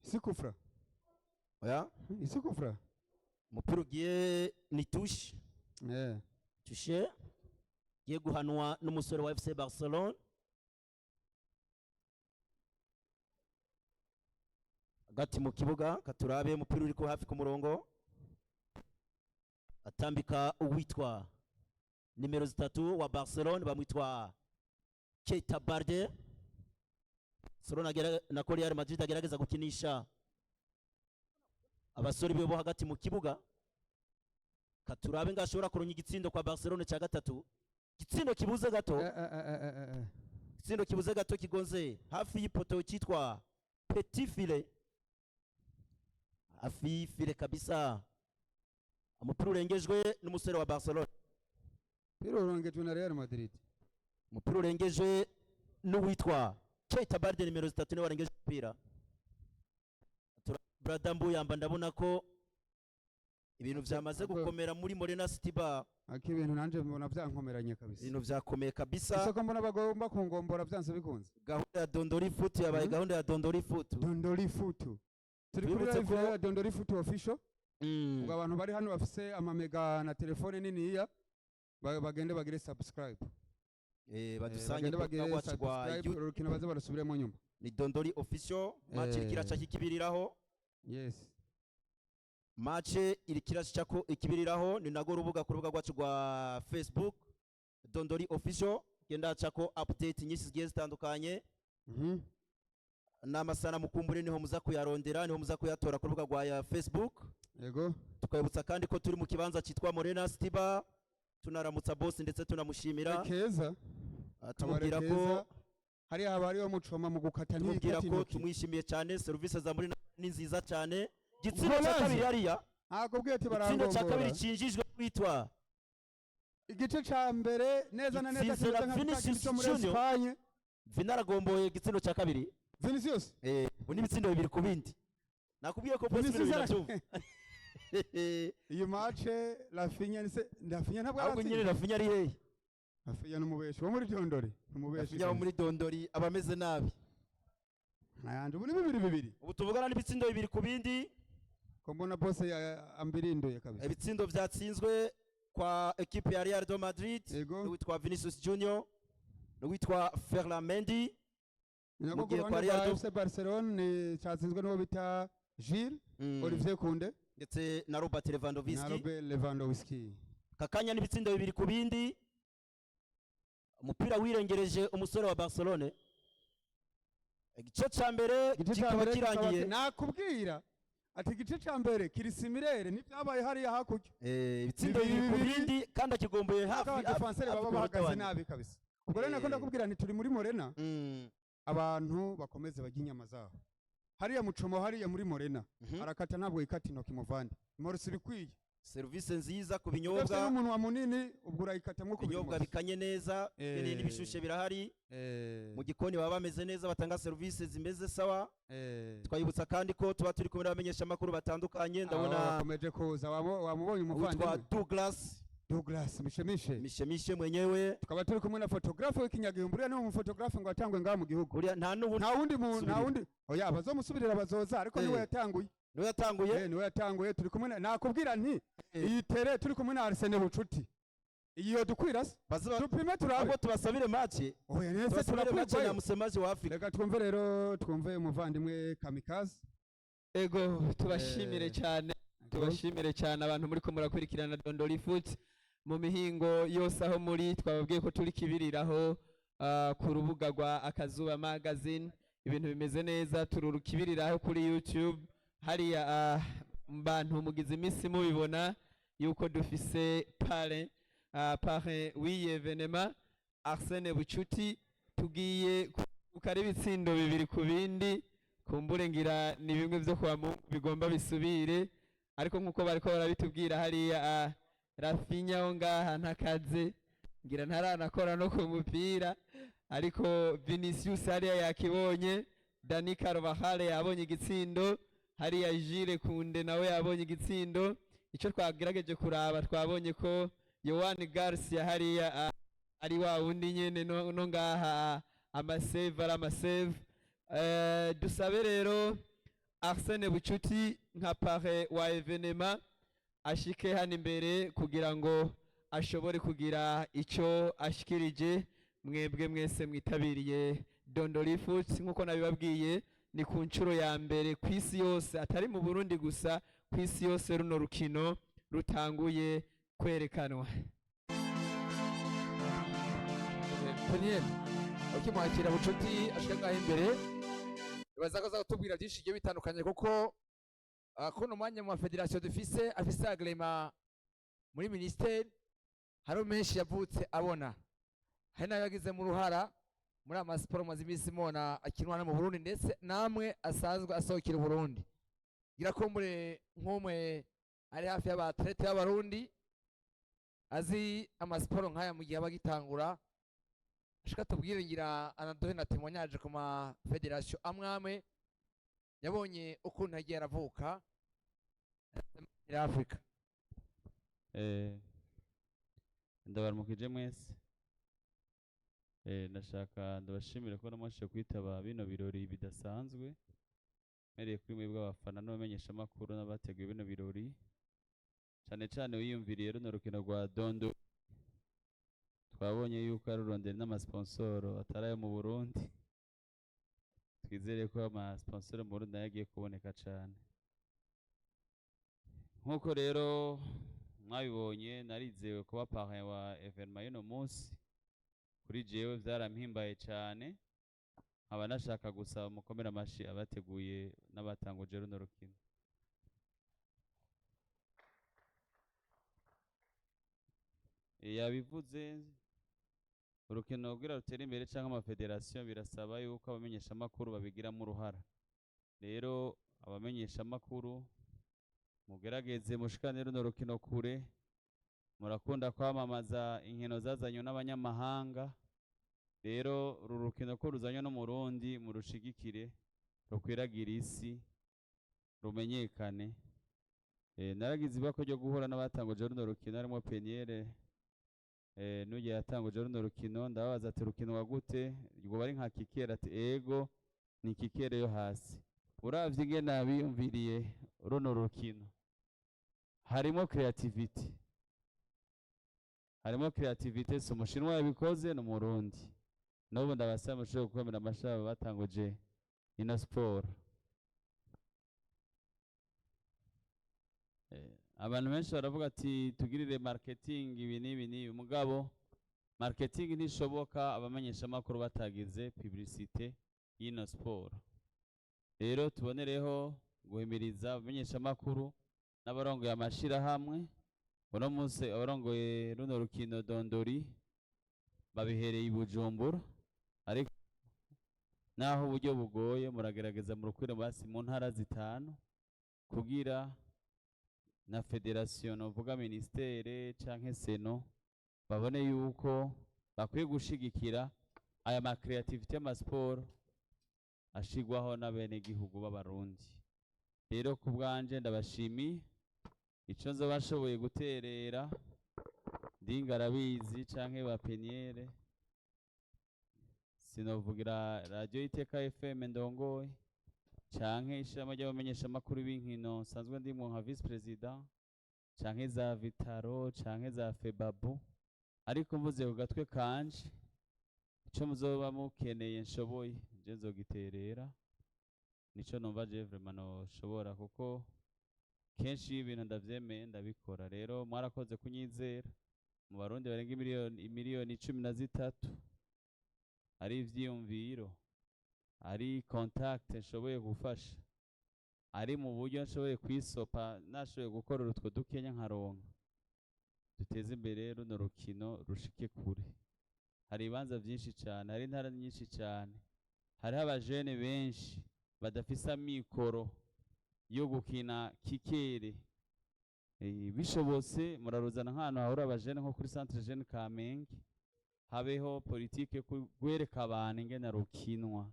si kufra. Oya. Si kufra. Umupira ugiye ni touche. Touche ugiye guhanwa n'umusore wa FC Barcelone hagati mu kibuga. Katurabe umupira uri ko hafi ku murongo, atambika uwitwa nimero 3 wa Barcelone, bamwitwa Keita Balde. Barcelona na Real Madrid agerageza gukinisha abasore be bo hagati mu kibuga. Katurabe ngo ashobora kuronka igitsindo kwa Barcelona cya gatatu. Igitsindo kibuze gato. Igitsindo kibuze gato, kigonze hafi y'ipoto cyitwa petit filet, hafi y'ifile kabisa. Umupira urengejwe n'umusore wa Barcelona. Umupira urongejwe na Real Madrid. Umupira urengejwe n'uwitwa Keita Balde, nimero 3, niwe warengeje umupira. Brother Mbuyamba, ndabona ko ibintu byamaze gukomera muri Morena City Bar. Ariko ibintu nanje mbona byankomeranye kabisa. Ibintu byakomeye kabisa. Isoko mbona bagomba kungombora byanse bikunze. Gahunda ya Dondori Foot yabaye gahunda ya Dondori Foot. Dondori Foot, turi kuri Twibutse live ya Dondori Foot official. Ubwo abantu bari hano bafise amamega na telefone niniya bagende bagire subscribe. Badusange Bagende ku rubuga bagire rwacu rwa subscribe, YouTube. urukino baze barusubiremo nyuma. Ni Dondori official. Match iriko iraca kikibiriraho. Match iriko iracako ikibiriraho, ni nago rubuga ku rubuga rwacu rwa Facebook, Dondori official, genda hacako update nyinshi zigiye zitandukanye n'amasanamu kumbure niho muza kuyarondera, niho muza kuyatora ku rubuga rwa ya Facebook. Tukabibutsa kandi ko turi mu kibanza cyitwa Morena City Bar. Tunaramutsa boss ndetse tunamushimira. Keza. Ah, Kabare tumubwira ko keza, hariya haba hariyo mucoma mu gukata tumubwira ntiyikata ko intoki. tumwishimiye cyane. Serivisi za muri ni nziza cyane. Igitsina cya Golazo. kabiri hariya. Nakubwiye ati Igitsindo cya kabiri barangombora. cinjijwe witwa Igice ca mbere neza na neza Gitsinze na kimeze nka cya Vinicius kindi cyo muri Junior. Espagne. Vina aragomboye igitsindo cya kabiri. Vinicius. Ubu ni ibitsindo 2 ku bindi. Nakubwiye ko boss Vinicius ibintu birabyumva. Iyi match Rafinha nise, Rafinha ntabwo Ahubwo nyine aratsinda. Rafinha ari hehe? Rafinha ni umubeshi wo muri Dondori, umubeshi. Rafinha wo muri Dondori aba ameze nabi. Nayandi ubu ni 2-2. Ubu tuvugana n'ibitsindo 2 ku bindi. Ko mbona boss ya ambirinduye kabisa. Ibitsindo byatsinzwe kwa ekipe ya Real de Madrid n'uwitwa Vinicius Junior n'uwitwa Ferland Mendy. Ni nako Mu ku gihe kwa ruhande Real rwa de FC Barcelone cyatsinzwe n'uwo bita Jules Olivier Kounde ndetse na Robert na Lewandowski. Robert Lewandowski. Kakanya n'ibitsindo 2 ku bindi. Umupira wirengereje umusore wa Barcelone. Igice cya mbere Igice cya kikaba mbere kikaba kirangiye. Nakubwira ati igice cya mbere kiri similaire n'ibyabaye hariya hakurya. Ibitsindo Bibiri 2 ku bibiri. bindi, kandi akigomboye hafi Abadefanseri hafi baba ku munota bahagaze wa nyuma. nabi kabisa. Ubwo rero nako ndakubwira nti turi muri Morena, abantu bakomeze barya inyama zabo hariya mucomo, hariya muri Morena. Arakata, ntabwo yikata intoki muvandi, morisi ibikwiye. Serivisi nziza ku Udafite binyobwa. n'umunwa munini, ubwo urayikatamwo kubiri. Ibinyobwa Morisi. bikanye neza, n'ibishushe birahari. Mu gikoni baba bameze neza, batanga serivisi zimeze sawa. Twayibutsa kandi ko tuba turi kumwe n'abamenyeshamakuru batandukanye. Ndabona Bakomeje kuza. Wamubonye witwa umuvandimwe Douglas. Douglas Mishemishe. Mishemishe mwenyewe. Tukaba turi kumwe na photographe w'ikinyagihumbi. Uriya niwe mufotographe ngo atangwe ngaha mu gihugu. Uriya nta n'ubundi Nta wundi muntu, nta Subirira. wundi. Oya, bazomusubirira bazoza, ariko niwe yatanguye. Niwe yatanguye. Niwe yatanguye. Turi kumwe nakubwira nti iyi tere turi kumwe na Arsene Bucuti, iyi yodukwira se? Tupime turabe. Ahubwo tubasabire match. Oya nese Tubasabire match turakwigwayo. ya musemaji wa Afrika. Reka twumve rero, twumve umuvandimwe Kamikaze. Ego, tubashimire cyane, tubashimire cyane abantu muri ko murakurikirana Dondori Foot mu mihingo yose aho muri. Twababwiye ko turi kibiriraho. ku rubuga rwa Akazuba Magazine. Ibintu bimeze neza, tururukibiriraho kuri YouTube hariya. Bantu mugize iminsi mubibona yuko dufise parrain w'iyi événement, Arsene Bucuti. Tugiye kukara ibitsindo bibiri ku bindi. Kumbure ngira ni bimwe vyo kwa Mungu bigomba bisubire, ariko nkuko bariko barabitubwira hariya, Raphinha wo ngaha ntakaze, ngira ntaranakora no ku mupira, ariko Vinicius hariya yakibonye, Dani Carvajal yabonye igitsindo hariya, Jules Koundé nawe yabonye igitsindo. Icyo twagerageje kuraba, twabonye ko Joan Garcia hariya ari wa wundi nyene no ngaha amasave ari amasave. Dusabe rero Arsene Bucuti nka parrain wa événement ashike hano imbere kugira ngo ashobore kugira icyo ashikirije mwebwe mwese mwitabiriye Dondori Foot. Nk'uko nabibabwiye, ni ku nshuro ya mbere ku isi yose, atari mu Burundi gusa, ku isi yose runo rukino rutanguye kwerekanwa. Peniel ukimwakira Bucuti ashika ngaho imbere, baza ko kutubwira byinshi bigiye bitandukanye, kuko kuno mwanya mu mafederasiyo dufise afise agrément muri ministeri, hari menshi yavutse abona, hari n'ayo yagizemo uruhara muri ama siporo maze iminsi mubona akinwa hano mu Burundi, ndetse namwe asanzwe asohokera Uburundi. Ngira ko muri nk'umwe ari hafi y'abatlete b'Abarundi, azi amasiporo nk'aya mu gihe aba agitangura, ashika tubwire, ngira anaduhe na témoignage ku ma fédération amwe amwe yabonye ukuntu yagiye aravuka muri Afrika. Ndabaramukije mwese. Ndashaka ndabashimira ko namwashije kwitaba bino birori bidasanzwe, mpereye kuri mwebwe abafana n'abamenyeshamakuru n'abateguye bino birori, cane cane wiyumviriye runo rukino rwa Dondo. Twabonye yuko ari urondera n'amasponsoro atari ayo mu Burundi. Twizere ko amasponsoro mu Burundi nayo agiye kuboneka cane. Nk'uko rero mwabibonye, narizewe kuba parrain wa événement y'uno munsi. Kuri jewe vyarampimbaye cane, nkaba nashaka gusaba mukomere amashi abateguye n'abatanguje runo rukino. Yabivuze, urukino kugira rutere imbere canke amafederasiyo, birasaba yuko abamenyeshamakuru babigiramo uruhara. Rero abamenyeshamakuru, mugerageze mushikane runo rukino kure. Murakunda kwamamaza inkino zazanywe n'abanyamahanga. Rero uru rukino ko ruzanywe n'Umurundi, murushigikire rukwiragira isi, rumenyekane. Naragize ibako ryo guhura n'abatanguje runo rukino, harimo Peniere n'ugiye yatanguje runo rukino. Ndababaza ati: "Rukino gute? Rwoba ari nka kikere?" Ati: "Ego, ni kikere yo hasi." Uravye ingene biyumviriye runo rukino, harimo creativity, harimo creativity. Si Umushinwa yabikoze, ni Umurundi. N'ubu ndabasaba mushobore gukomera amashyi batanguje ino siporo. Abantu benshi baravuga ati tugirire marketing ibi n'ibi n'ibi, mugabo marketing ntishoboka abamenyeshamakuru batagize publicité y'ino siporo. Rero tubonereho guhimiriza abamenyeshamakuru n'abarongoye amashirahamwe. Uno munsi abarongoye runo rukino Dondori babihereye i Bujumbura, ariko naho uburyo bugoye, muragerageza murukwire basi mu ntara zitanu, kugira na fédération, novuga ministère canke seno, babone yuko bakwiye gushigikira aya ma creativity y'amasiporo ashigwaho n'abenegihugu b'Abarundi. Rero ku bwanje ndabashimiye. Ico nzoba nshoboye guterera, ndinga arabizi canke ba Peniere, sinovugira radio Iteka FM ndongoye canke ishirahamwe ry'abamenyeshamakuru b'inkino nsanzwe ndimwo nka vice président, canke za Vitaro canke za Febabu, ariko mvuze ku gatwe kanje, ico muzoba mukeneye nshoboye, je nzogiterera. Nico numva je vraiment noshobora, kuko kenshi iyo ibintu ndavyemeye ndabikora. Rero mwarakoze kunyizera mu Barundi barenga imiliyoni 13. Ari ivyiyumviro, ari contact nshoboye gufasha, ari mu buryo nshoboye kwisopa, nashoboye gukorera utwo dukenya nkaronka, duteze imbere runo rukino rushike kure. Hari ibibanza byinshi cyane, hari intara nyinshi cyane, hariho abajene benshi badafise amikoro yo gukina kikere. Bishobotse muraruzana nk'ahantu hahura abajene, nko kuri Centre Jeune Kamenge, habeho politike yo kwereka abantu ingene rukinwa.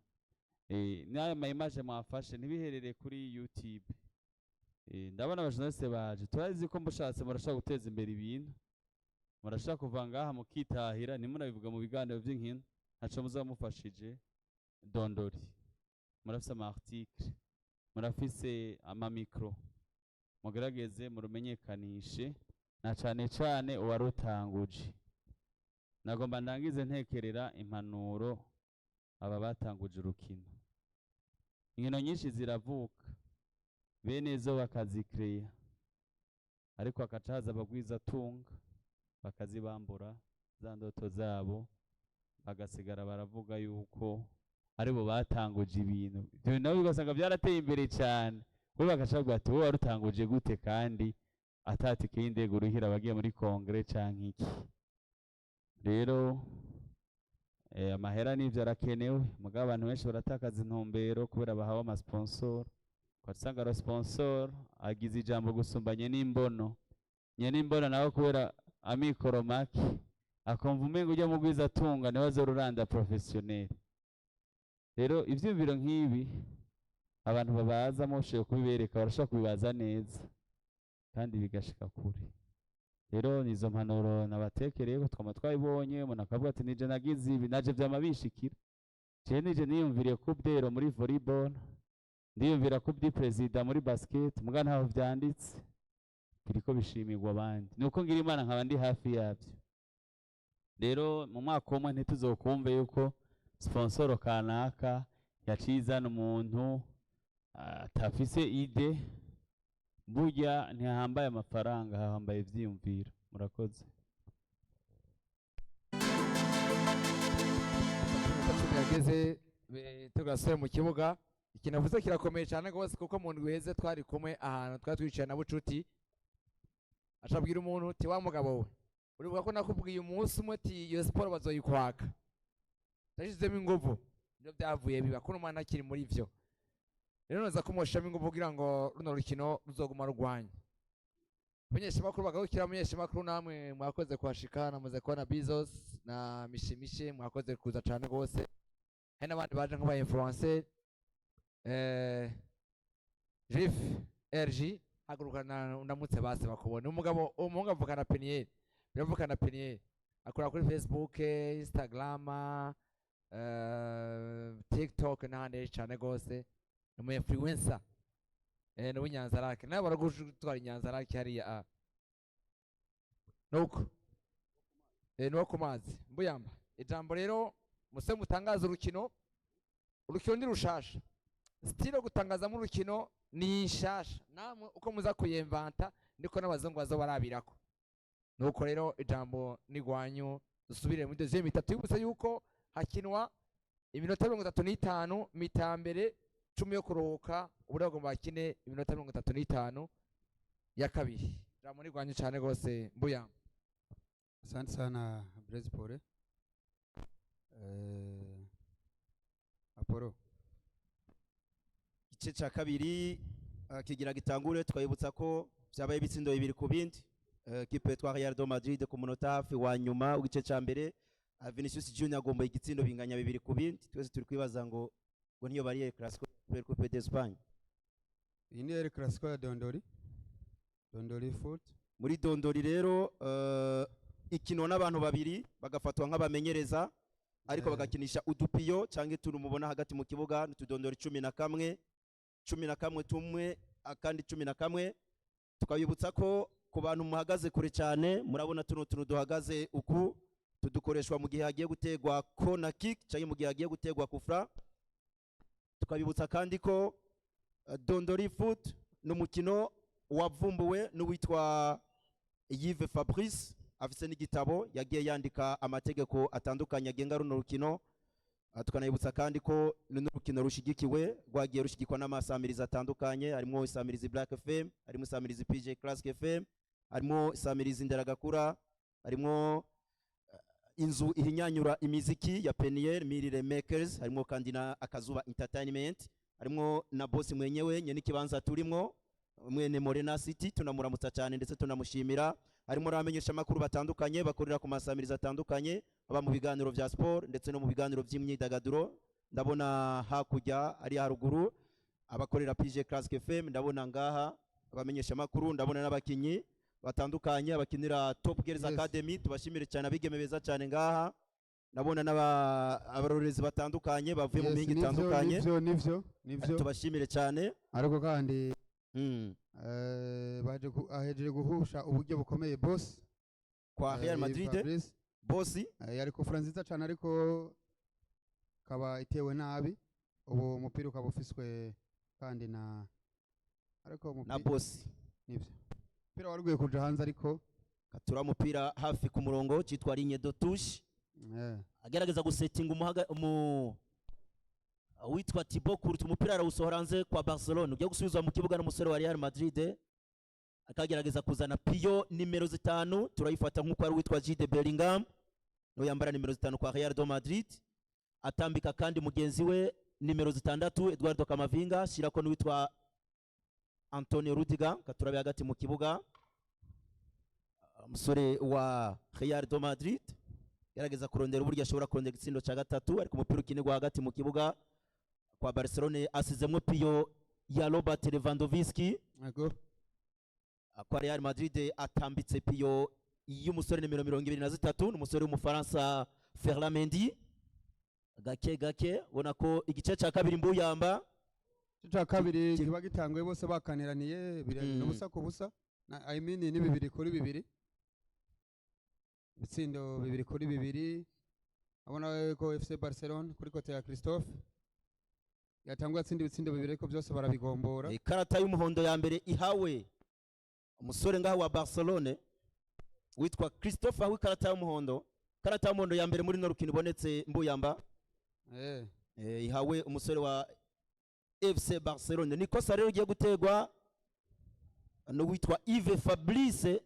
N'ayo ma image mwafashe ntibiherere kuri YouTube. Ndabona abajournaliste baje, turazi ko mushatse murashobora guteza imbere ibintu, murashobora kuva ngaha mukitahira ntimunabivuga mu biganiro by'inkino, ntaco muzaba mufashije. Dondori, murafise ama article, murafise ama micro, mugerageze murumenyekanishe, na cane cane uwarutanguje. Nagomba ndangize ntekerera impanuro aba batanguje urukino. Inkino nyinshi ziravuka, bene zo bakazikreya, ariko hakaca haza abagwizatunga bakazibambura za ndoto zabo, bagasigara baravuga yuko aribo batanguje ibintu. Ibyo nabo ugasanga byarateye imbere cyane, bo bagaca bavuga ati: "Wowe warutanguje gute kandi atatike y'indege uruhira abagiye muri congrès canke iki?" Rero amahera n'ivyo arakenewe, mugabo abantu benshi baratakaza intumbero kubera bahawe amasponsor. Ugasanga ro sponsor agize ijambo gusumba nyene imbono, nyene imbono nawe kubera amikoro make akumva umenga ujya mu gwizatunga niwe azoruranda professionnel. Rero ivyiyumviro nk'ibi abantu babaza, mushoboye kubibereka, barashobora kubibaza neza kandi bigashika kure. Rero nizo mpanuro nabatekereye ko twama twabibonye, umuntu akavuga ati: "Nije nagize ibi, naje vyama bishikira, jewe nije niyumviriye kubdero muri volleyball, ndiyumvira kubdi president muri basket, muga ntaho vyanditse, biriko bishimirwa abandi, nuko ngira Imana nkaba ndi hafi yavyo." Rero mu mwaka umwe ntituzokumve yuko sponsor kanaka yaciye izana umuntu atafise idée. Burya ntihambaye amafaranga, hahambaye ivyiyumviro. Murakoze. Iminota 10 yageze tugasubira mu kibuga. Ikintu avuze kirakomeye cyane rwose, kuko mu ndwi iheze twari kumwe ahantu twari twicaye na Bucuti, acabwira umuntu uti: "Wa mugabo we, uribuka ko nakubwiye umunsi umwe ati iyo siporo bazoyikwaka? Ndashizemo inguvu, nibyo byavuye biba ko umwana akiri muri vyo." Rero noza kumushiramo inguvu kugira ngo runo rukino ruzoguma rugwanya. Abamenyeshamakuru bagarukira, abamenyeshamakuru namwe mwakoze kuhashika, namaze kubona Bezos na Mishimishe, mwakoze kuza cyane rwose. Hari n'abandi baje nk'aba influencer, Jif RG, haguruka ndamutse base bakubone. Umugabo, umuhungu avukana Peniel, biravukana Peniel, akora kuri Facebook, Instagram, TikTok n'ahandi henshi cyane rwose. Ni umu influencer, ni uw'Inyanzarake, nawe baragutwara Inyanzarake hariya nuko nuwo ku mazi mbuyamba. Ijambo rero muse mutangaza urukino. Urukino ni rushasha, style yo gutangazamo urukino ni nshasha, namwe uko muza kuyemvanta niko n'abazungu bazo barabirako. Nuko rero ijambo ni gwanyu, dusubire muri deuxième mi-temps. Twibutse yuko hakinwa iminota 35, mi-temps mbere 10 yo kuruhuka, ubu bagomba bakine iminota 35 ya kabiri. Ijambo ni gwanyu cyane rwose, mbuyamba. Asante sana, Blaise Pole. Apollo. Igice cya kabiri kigira gitangure. Twabibutsa ko byabaye ibitsindo 2 ku bindi. Equipe yitwa Real de Madrid ku munota hafi wa nyuma w'igice cya mbere, Vinicius Junior agomba igitsindo, binganya 2 ku bindi. Twese turi kwibaza ngo niyo bari Clasico Super Coupe d'Espagne. Iyi ni El Clasico ya Dondori. Dondori foot. Muri dondori rero ikinwa n'abantu babiri bagafatwa nk'abamenyereza, ariko bagakinisha udupiyo cyangwa utuntu mubona hagati mu kibuga, n'utudondori 11, 11 tumwe, akandi 11. Tukabibutsa ko ku bantu muhagaze kure cyane murabona tuno tuntu duhagaze uku, tudukoreshwa mu gihe hagiye gutegwa corner kick cyangwa mu gihe hagiye gutegwa kufra. Tukabibutsa kandi ko dondori foot ni umukino wavumbuwe n'uwitwa Yves Fabrice, afise n'igitabo yagiye yandika amategeko atandukanye agenga runo rukino. Tukanayibutsa kandi ko n'urukino rushigikiwe, rwagiye rushigikwa n'amasamirizi atandukanye, harimo isamirizi Black FM, harimo isamirizi PJ Classic FM, harimo isamirizi Nderagakura, harimo inzu ihinyanyura imiziki ya Peniel Mirire Makers, harimo kandi na Akazuba Entertainment, harimo na boss mwenyewe nyene ikibanza turimo, mwene Morena City, tunamuramutsa cyane ndetse tunamushimira. Harimo n'abamenyesha amakuru batandukanye bakorera ku masamirizi atandukanye, aba mu biganiro vya sport ndetse no mu biganiro by'imyidagaduro. Ndabona hakurya ari haruguru abakorera PJ Classic FM, ndabona ngaha abamenyesha amakuru, ndabona n'abakinyi batandukanye abakinira Top Girls Academy. Tubashimire cyane, abigeme beza cyane ngaha. Ndabona n'aba abarorerezi batandukanye bavuye mu mihingo itandukanye. Nivyo, nivyo. Tubashimire cyane. Ariko kandi baje ahejeje guhusha uburyo bukomeye boss Kwa Real Madrid. Fabrice. Bosi. Yari kufura nziza cyane, ariko kaba itewe nabi. Ubu umupira ukaba ufiswe kandi na ariko Na bosi. Nivyo, umupira wari ugiye kuja hanze ariko Katura umupira hafi ku murongo cyitwa ligne de touche. Agerageza gusetinga umuhaga umu witwa Thibaut Courtois, umupira arawusohora hanze kwa Barcelona, ugiye gusubizwa mu kibuga n'umusore wa Real Madrid, akagerageza kuzana piyo nimero 5, turayifata nk'uko ari witwa Jude Bellingham, niwe yambara nimero 5 kwa Real de Madrid. Atambika kandi mugenzi we nimero 6 Eduardo Camavinga, shirako n'uwitwa Antonio Rudiger. Katurabe hagati mu kibuga, umusore wa Real de Madrid gerageza kurondera uburyo ashobora kurondera igitsindo cya gatatu, ariko umupira ukinirwa hagati mu kibuga kwa Barcelone, asizemwo piyo ya Robert Lewandowski. Kwa Real Madrid atambitse piyo y'umusore nimero 23, n'umusore w'umufaransa Ferland Mendy. Gake gake ubona ko igice cya kabiri mbuyamba Igice cya kabiri kiba gitanguye bose bakaniraniye ubusa ku busa na, I mean, ni 2-2, ibitsindo 2-2. Abona ko FC Barcelona kuri côté ya Christophe yatanguye atsinda ibitsindo bibiri, ariko byose barabigombora. Ikarata y'umuhondo ya mbere ihawe umusore ngaho wa Barcelone witwa Christophe, aho ikarata y'umuhondo, ikarata y'umuhondo ya mbere muri no rukino ibonetse mbuyamba. Ihawe umusore wa FC Barcelone. Ni kosa rero ugiye gutegwa n'uwitwa Yves Fabrice.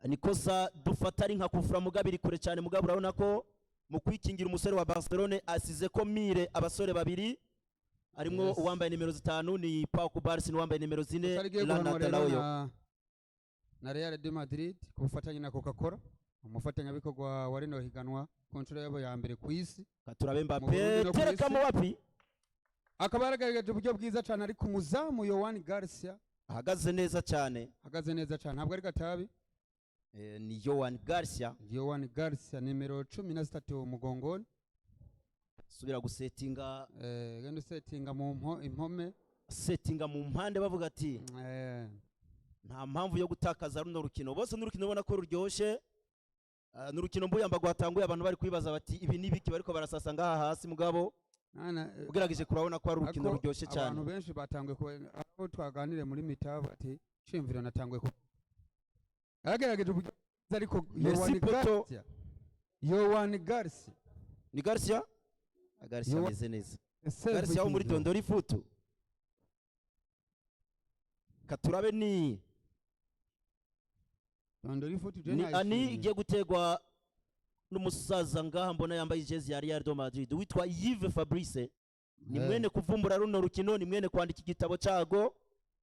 Ni kosa dufata ari nka kufura mugabo iri kure cyane, mugabo urabona ko mu kwikingira umusore wa Barcelone asize ko mire abasore babiri, harimwo uwambaye nimero 5 ni Pau Cubarsí, n'uwambaye nimero 4 Kosa rigiye Lana guhanwa rero Dalaoyo. na Real de Madrid ku bufatanye na Coca-Cola, umufatanyabikorwa wa rino higanwa ku nshuro yabo ya mbere ku isi. Turabe Mu Mbappe Burundi no ku isi. terekamo wapi. Akaba yaragaragaje uburyo bwiza cyane, ariko umuzamu Yohani Garcia ahagaze neza cyane. Ahagaze neza cyane, ntabwo ari gatabi. Ni Joan Garcia. Yohani Garcia, nimero 13 mugongoni. Subira gusetinga. Genda usetinga mu impome. Setinga mu mpande, bavuga ati nta mpamvu yo gutakaza runo rukino. Bose n'urukino ubona ko ruryoshe. N'urukino mbuyamba rwatanguye abantu bari kwibaza bati ibi ni biki bariko barasasa ngaha hasi, mugabo ugerageje kurabona ko ari urukino Ako ruryoshye cyane. Abantu benshi batanguye aho twaganiriye muri mita bati shimviro natanguye ku yaragerageje uburyo bwiza, ariko Merci Yohani Poto. Garcia, Yohani Garcia. Ni Garcia. Garcia ameze neza. Garcia wo muri Dondori Futu. Katurabe ni Dondori Futu je ni ani nayishimiye. igiye gutegwa n'umusaza ngaha mbona yambaye ijezi ya Real de Madrid witwa Yves Fabrice. Ni mwene kuvumbura runo rukino, ni mwene kwandika igitabo cyago,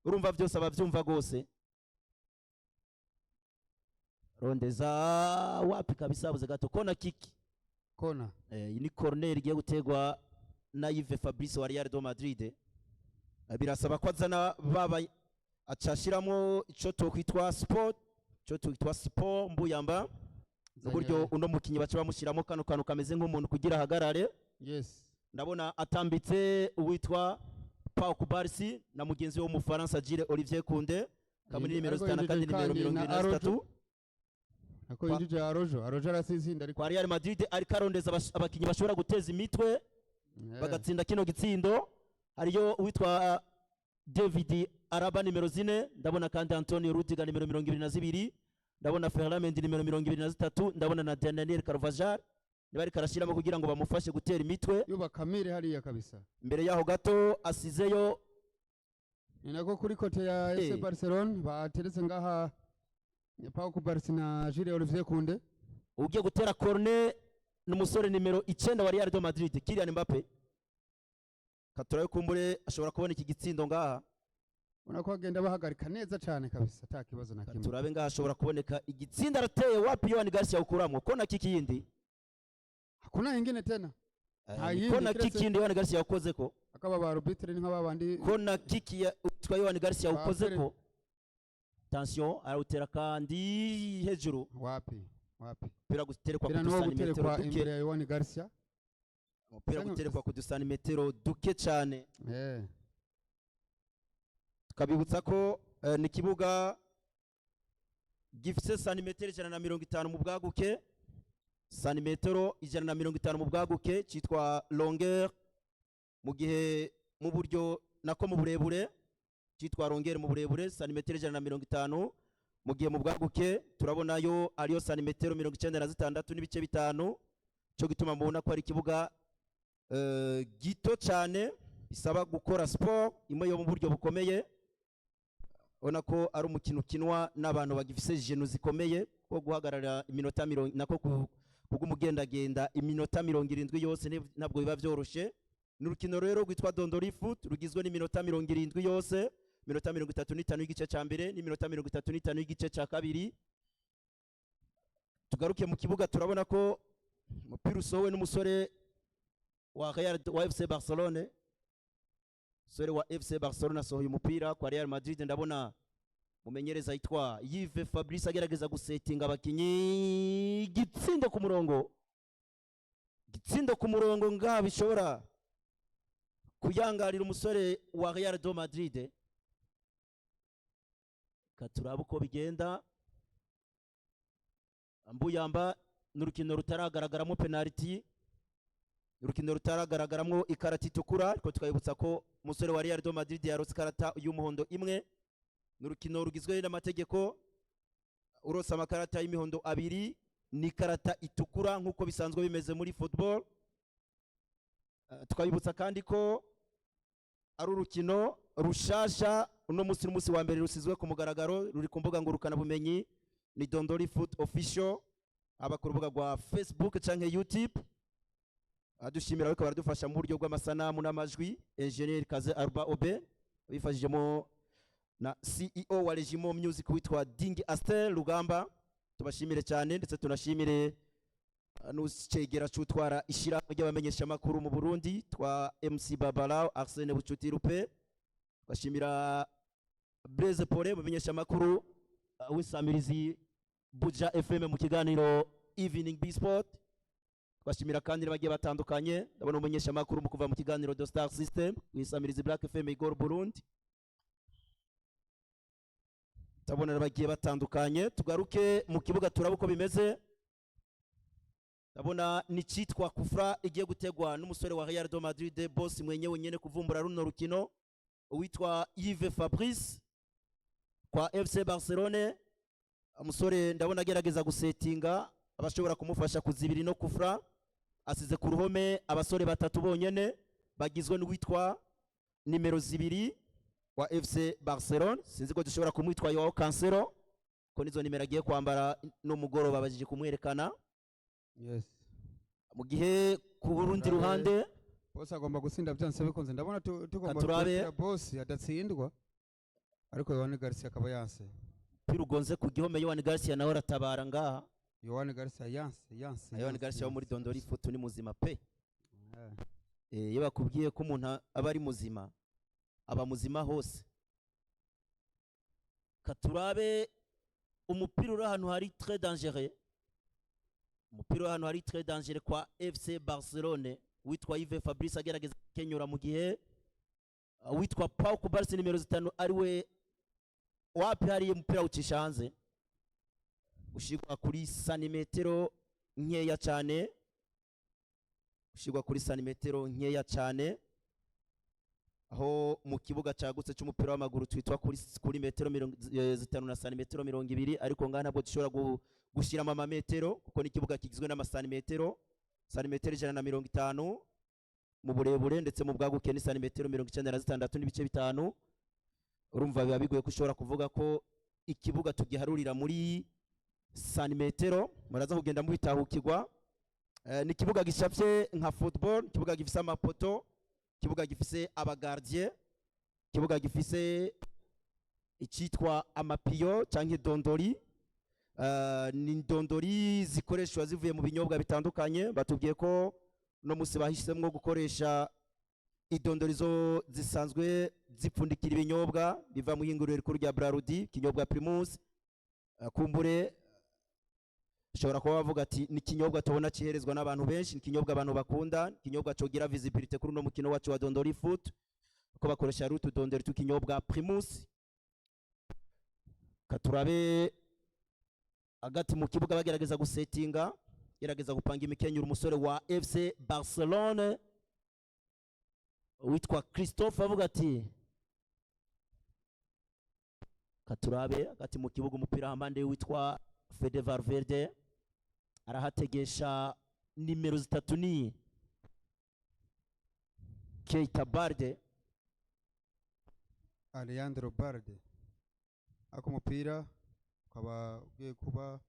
urumva byose ababyumva rwose. Rondeza wapi kabisa, buze gato, kona kiki. Kona. Iyi ni corner igiye gutegwa na Yves Fabrice wa Real de Madrid. Birasaba ko azana baba acashiramo ico tokwitwa sport, ico twitwa sport mbuyamba, uburyo uno mukinyi baca bamushyiramo kano kantu kameze nk'umuntu kugira ahagarare. Ndabona atambitse uwitwa Pau Cubarsí na mugenzi we w'umufaransa Jules Olivier Koundé, kamwe ni nimero Ariko 5 yinjije kandi nimero kandi mirongo na ibiri na Arojo. zitatu. Ako yinjije Arojo, Arojo arasizinda ariko Kwa Real Madrid ariko arondeza abakinyi bashobora guteza imitwe bagatsinda kino gitsindo. Hariyo uwitwa David Araba nimero 4, ndabona kandi Antonio Rudiger nimero 22, ndabona Ferland Mendy nimero 23, ndabona na Daniel Carvajal. Niba ariko arashyiramo kugira ngo bamufashe gutera imitwe. Yubaka mire hariya kabisa. Imbere yaho gato asizeyo. Ni nako kuri côté ya FC Barcelone bateretse ngaha Pau Cubarsi na Jules Olivier Kounde. Ugiye gutera corner ni umusore nimero 9 wa Real de Madrid, Kylian Mbappe. Katurayo kumbure ashobora kubona iki gitsindo ngaha. Ubona ko agenda bahagarika neza cyane kabisa, ata kibazo na kimwe. Turabe ngaha ashobora kuboneka igitsinda. Arateye, wapi! Yohan Garcia ukuramwo corner kick yindi. Hakuna ingine tena. Nta yindi. Corner kick yindi Yohan Garcia yakozeko. Akaba ba arbitre ni nk'ababandi. Corner kick ya utwa Yohan Garcia Ba ukozeko. Attention, arawutera kandi hejuru. Wapi, wapi! Umupira guterekwa Mpira ku niwo dusantimetero guterekwa duke. imbere ya Yohan Garcia. Umupira guterekwa ku dusantimetero duke cyane. Tukabibutsa ko ni ikibuga gifite santimetero 150 mu bwaguke, santimetero 150 mu bwaguke cyitwa longueur, mu gihe mu buryo nako mu burebure cyitwa longueur, mu burebure santimetero 150, mu gihe mu bwaguke turabonayo ariyo santimetero 96.5. Cyo gituma mubona ko ari ikibuga gito cyane, bisaba gukora sport imwe yo mu buryo bukomeye. Ubona ko ari umukino ukinwa n'abantu bagifise genoux zikomeye, ko guhagarara iminota mirongo nako kubw'umugendagenda iminota 70 yose ntabwo biba byoroshe. Ni urukino rero rwitwa Dondori Foot, rugizwe n'iminota 70 yose, iminota 35 y'igice cya mbere n'iminota 35 y'igice cya kabiri. Tugaruke mu kibuga, turabona ko umupira usohowe n'umusore wa Real, wa FC Barcelone. Umusore wa FC Barcelone asohoye umupira kwa Real Madrid. Ndabona mumenyereza yitwa Yves Fabrice agerageza gusetinga abakinyi. Igitsindo ku murongo, igitsindo ku murongo ngaha bishobora kuyangarira umusore wa Real de Madrid. Katurabe uko bigenda. Mbuyamba n'urukino rutaragaragaramo penalty, urukino rutaragaragaramo ikarata itukura, ariko tukabibutsa ko umusore wa Real de Madrid yarose ikarata y'umuhondo imwe. Ni urukino rugizwe n'amategeko: urose amakarata y'imihondo abiri ni ikarata itukura, nk'uko bisanzwe bimeze muri football. Tukabibutsa kandi ko ari urukino rushasha. Uno munsi n'umunsi wa mbere rusizwe ku mugaragaro, ruri ku mbuga ngurukanabumenyi, ni Dondori Foot Official, aba ku rubuga rwa Facebook canke YouTube. Adushimira ariko baradufasha mu buryo bw'amasanamu n'amajwi, Engineer Kaze Arba Obe bifashijemo na CEO wa Regimo Music witwa Dingi Astel Rugamba. Tubashimire cyane, ndetse tunashimire n'ucegera cutwara ishyirahamwe ry'abamenyeshamakuru mu Burundi twa MC Babala Arsene Bucuti Rupe. Tugashimira Blaise Pole, mumenyeshamakuru w'isamirizi Buja FM mu kiganiro Evening B Sport. Twashimira kandi n'abagiye batandukanye. Ndabona umumenyeshamakuru mu kuva mu kiganiro The Star System w'isamirizi Black FM Igor Burundi. Ndabona n'abagiye batandukanye. Tugaruke mu kibuga, turaba uko bimeze. Ndabona ni cyitwa kufra igiye gutegwa n'umusore wa Real de Madrid, boss mwenyewe nyene kuvumbura runo rukino, uwitwa Yves Fabrice kwa FC Barcelone. Umusore ndabona agerageza gusetinga abashobora kumufasha kuzibira ino kufra. Asize ku ruhome abasore batatu bonyene, bagizwe n'uwitwa nimero 2 wa FC Barcelone, sinzi ko dushobora kumwitwa Joao Cancelo, ko nizo nimero agiye kwambara n'umugoroba bajije kumwerekana. Mu gihe ku rundi ruhande Boss agomba gutsinda byanse bikunze. Ndabona tugomba Katurabe. kugira boss adatsindwa, ariko Yohani Garcia akaba yanse. Umupira ugonze ku gihome, Yohani Garcia nawe aratabara ngaha. Yohani Garcia yanse, yanse. Yohani Yanse, Garcia wo muri yanse. Dondori Foot ni muzima pe. Iyo bakubwiye ko umuntu aba ari muzima, aba muzima hose. Katurabe umupira uri ahantu hari très dangereux, umupira uri ahantu hari très dangereux kwa FC Barcelone. Witwa Yves Fabrice agerageza kenyura, mu gihe witwa Pau Cubarsi nimero 5 ariwe wapi hariye, umupira ucisha hanze, ushigwa kuri santimetero nkeya cyane, ushigwa kuri santimetero nkeya cyane, aho mu kibuga cyagutse cy'umupira w'amaguru twitwa kuri metero 50 na santimetero 20, ariko ngaha ntabwo dushobora gushyiramo amametero kuko ni ikibuga kigizwe n'amasantimetero. Santimetero 150 mu burebure, ndetse mu bwaguke ni santimetero 96.5. Urumva biba bigoye ko ushobora kuvuga ko ikibuga tugiharurira muri santimetero. Muraza kugenda mubitahukirwa. Ni ikibuga gishafye nka football, ikibuga gifise amapoto, ikibuga gifise abagardien, ikibuga gifise icyitwa amapiyo cyangwa dondori. Ni dondori zikoreshwa zivuye mu binyobwa bitandukanye. Batubwiye ko no musi bahisemo gukoresha idondori zo zisanzwe zipfundikira ibinyobwa biva mu ihinguriro rikuru rya Brarudi, ikinyobwa Primus. Kumbure ushobora kuba bavuga ati ni ikinyobwa tubona kiherezwa n'abantu benshi, ni ikinyobwa abantu bakunda, ni ikinyobwa cogira visibility kuri uno mukino wacu wa dondori foot, ko bakoresha ari utudondori tw'ikinyobwa Primus. Katurabe hagati mu kibuga bagerageza gusetinga, gerageza gupanga imikenyero. Umusore wa FC Barcelone witwa Christophe avuga ati katurabe hagati mu kibuga, umupira hampande witwa Fede Valverde arahategesha nimero 3 ni Keita Balde. Alejandro Balde, ako umupira ukaba ugiye kuba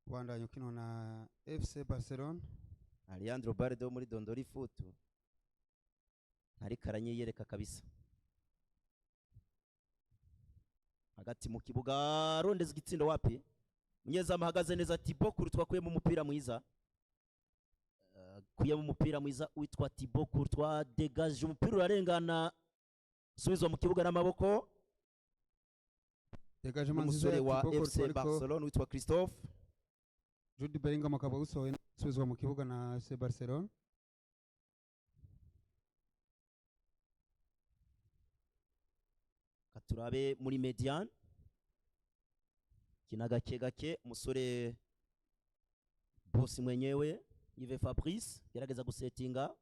ubandanya ukinwa na FC Barcelona. Alejandro Balde wo muri Dondori Foot ariko aranyiyereka kabisa hagati mu kibuga, arondeza igitsindo wapi, umunyezamu ahagaze neza Thibaut Courtois akuyemo umupira mwiza. Akuyemo umupira mwiza witwa Thibaut Courtois, dégage, umupira urarengana, usubizwa mu kibuga n'amaboko dégagement nziza n'umusore ya wa Thibaut FC Courtois, ariko Barcelona witwa Christophe. Jude Bellingham akaba awusohoye, usubizwa mu kibuga na FC Barcelona. Katurabe muri médiane, kina gake gake, umusore bosi mwenyewe Yves Fabrice gerageza gusetinga,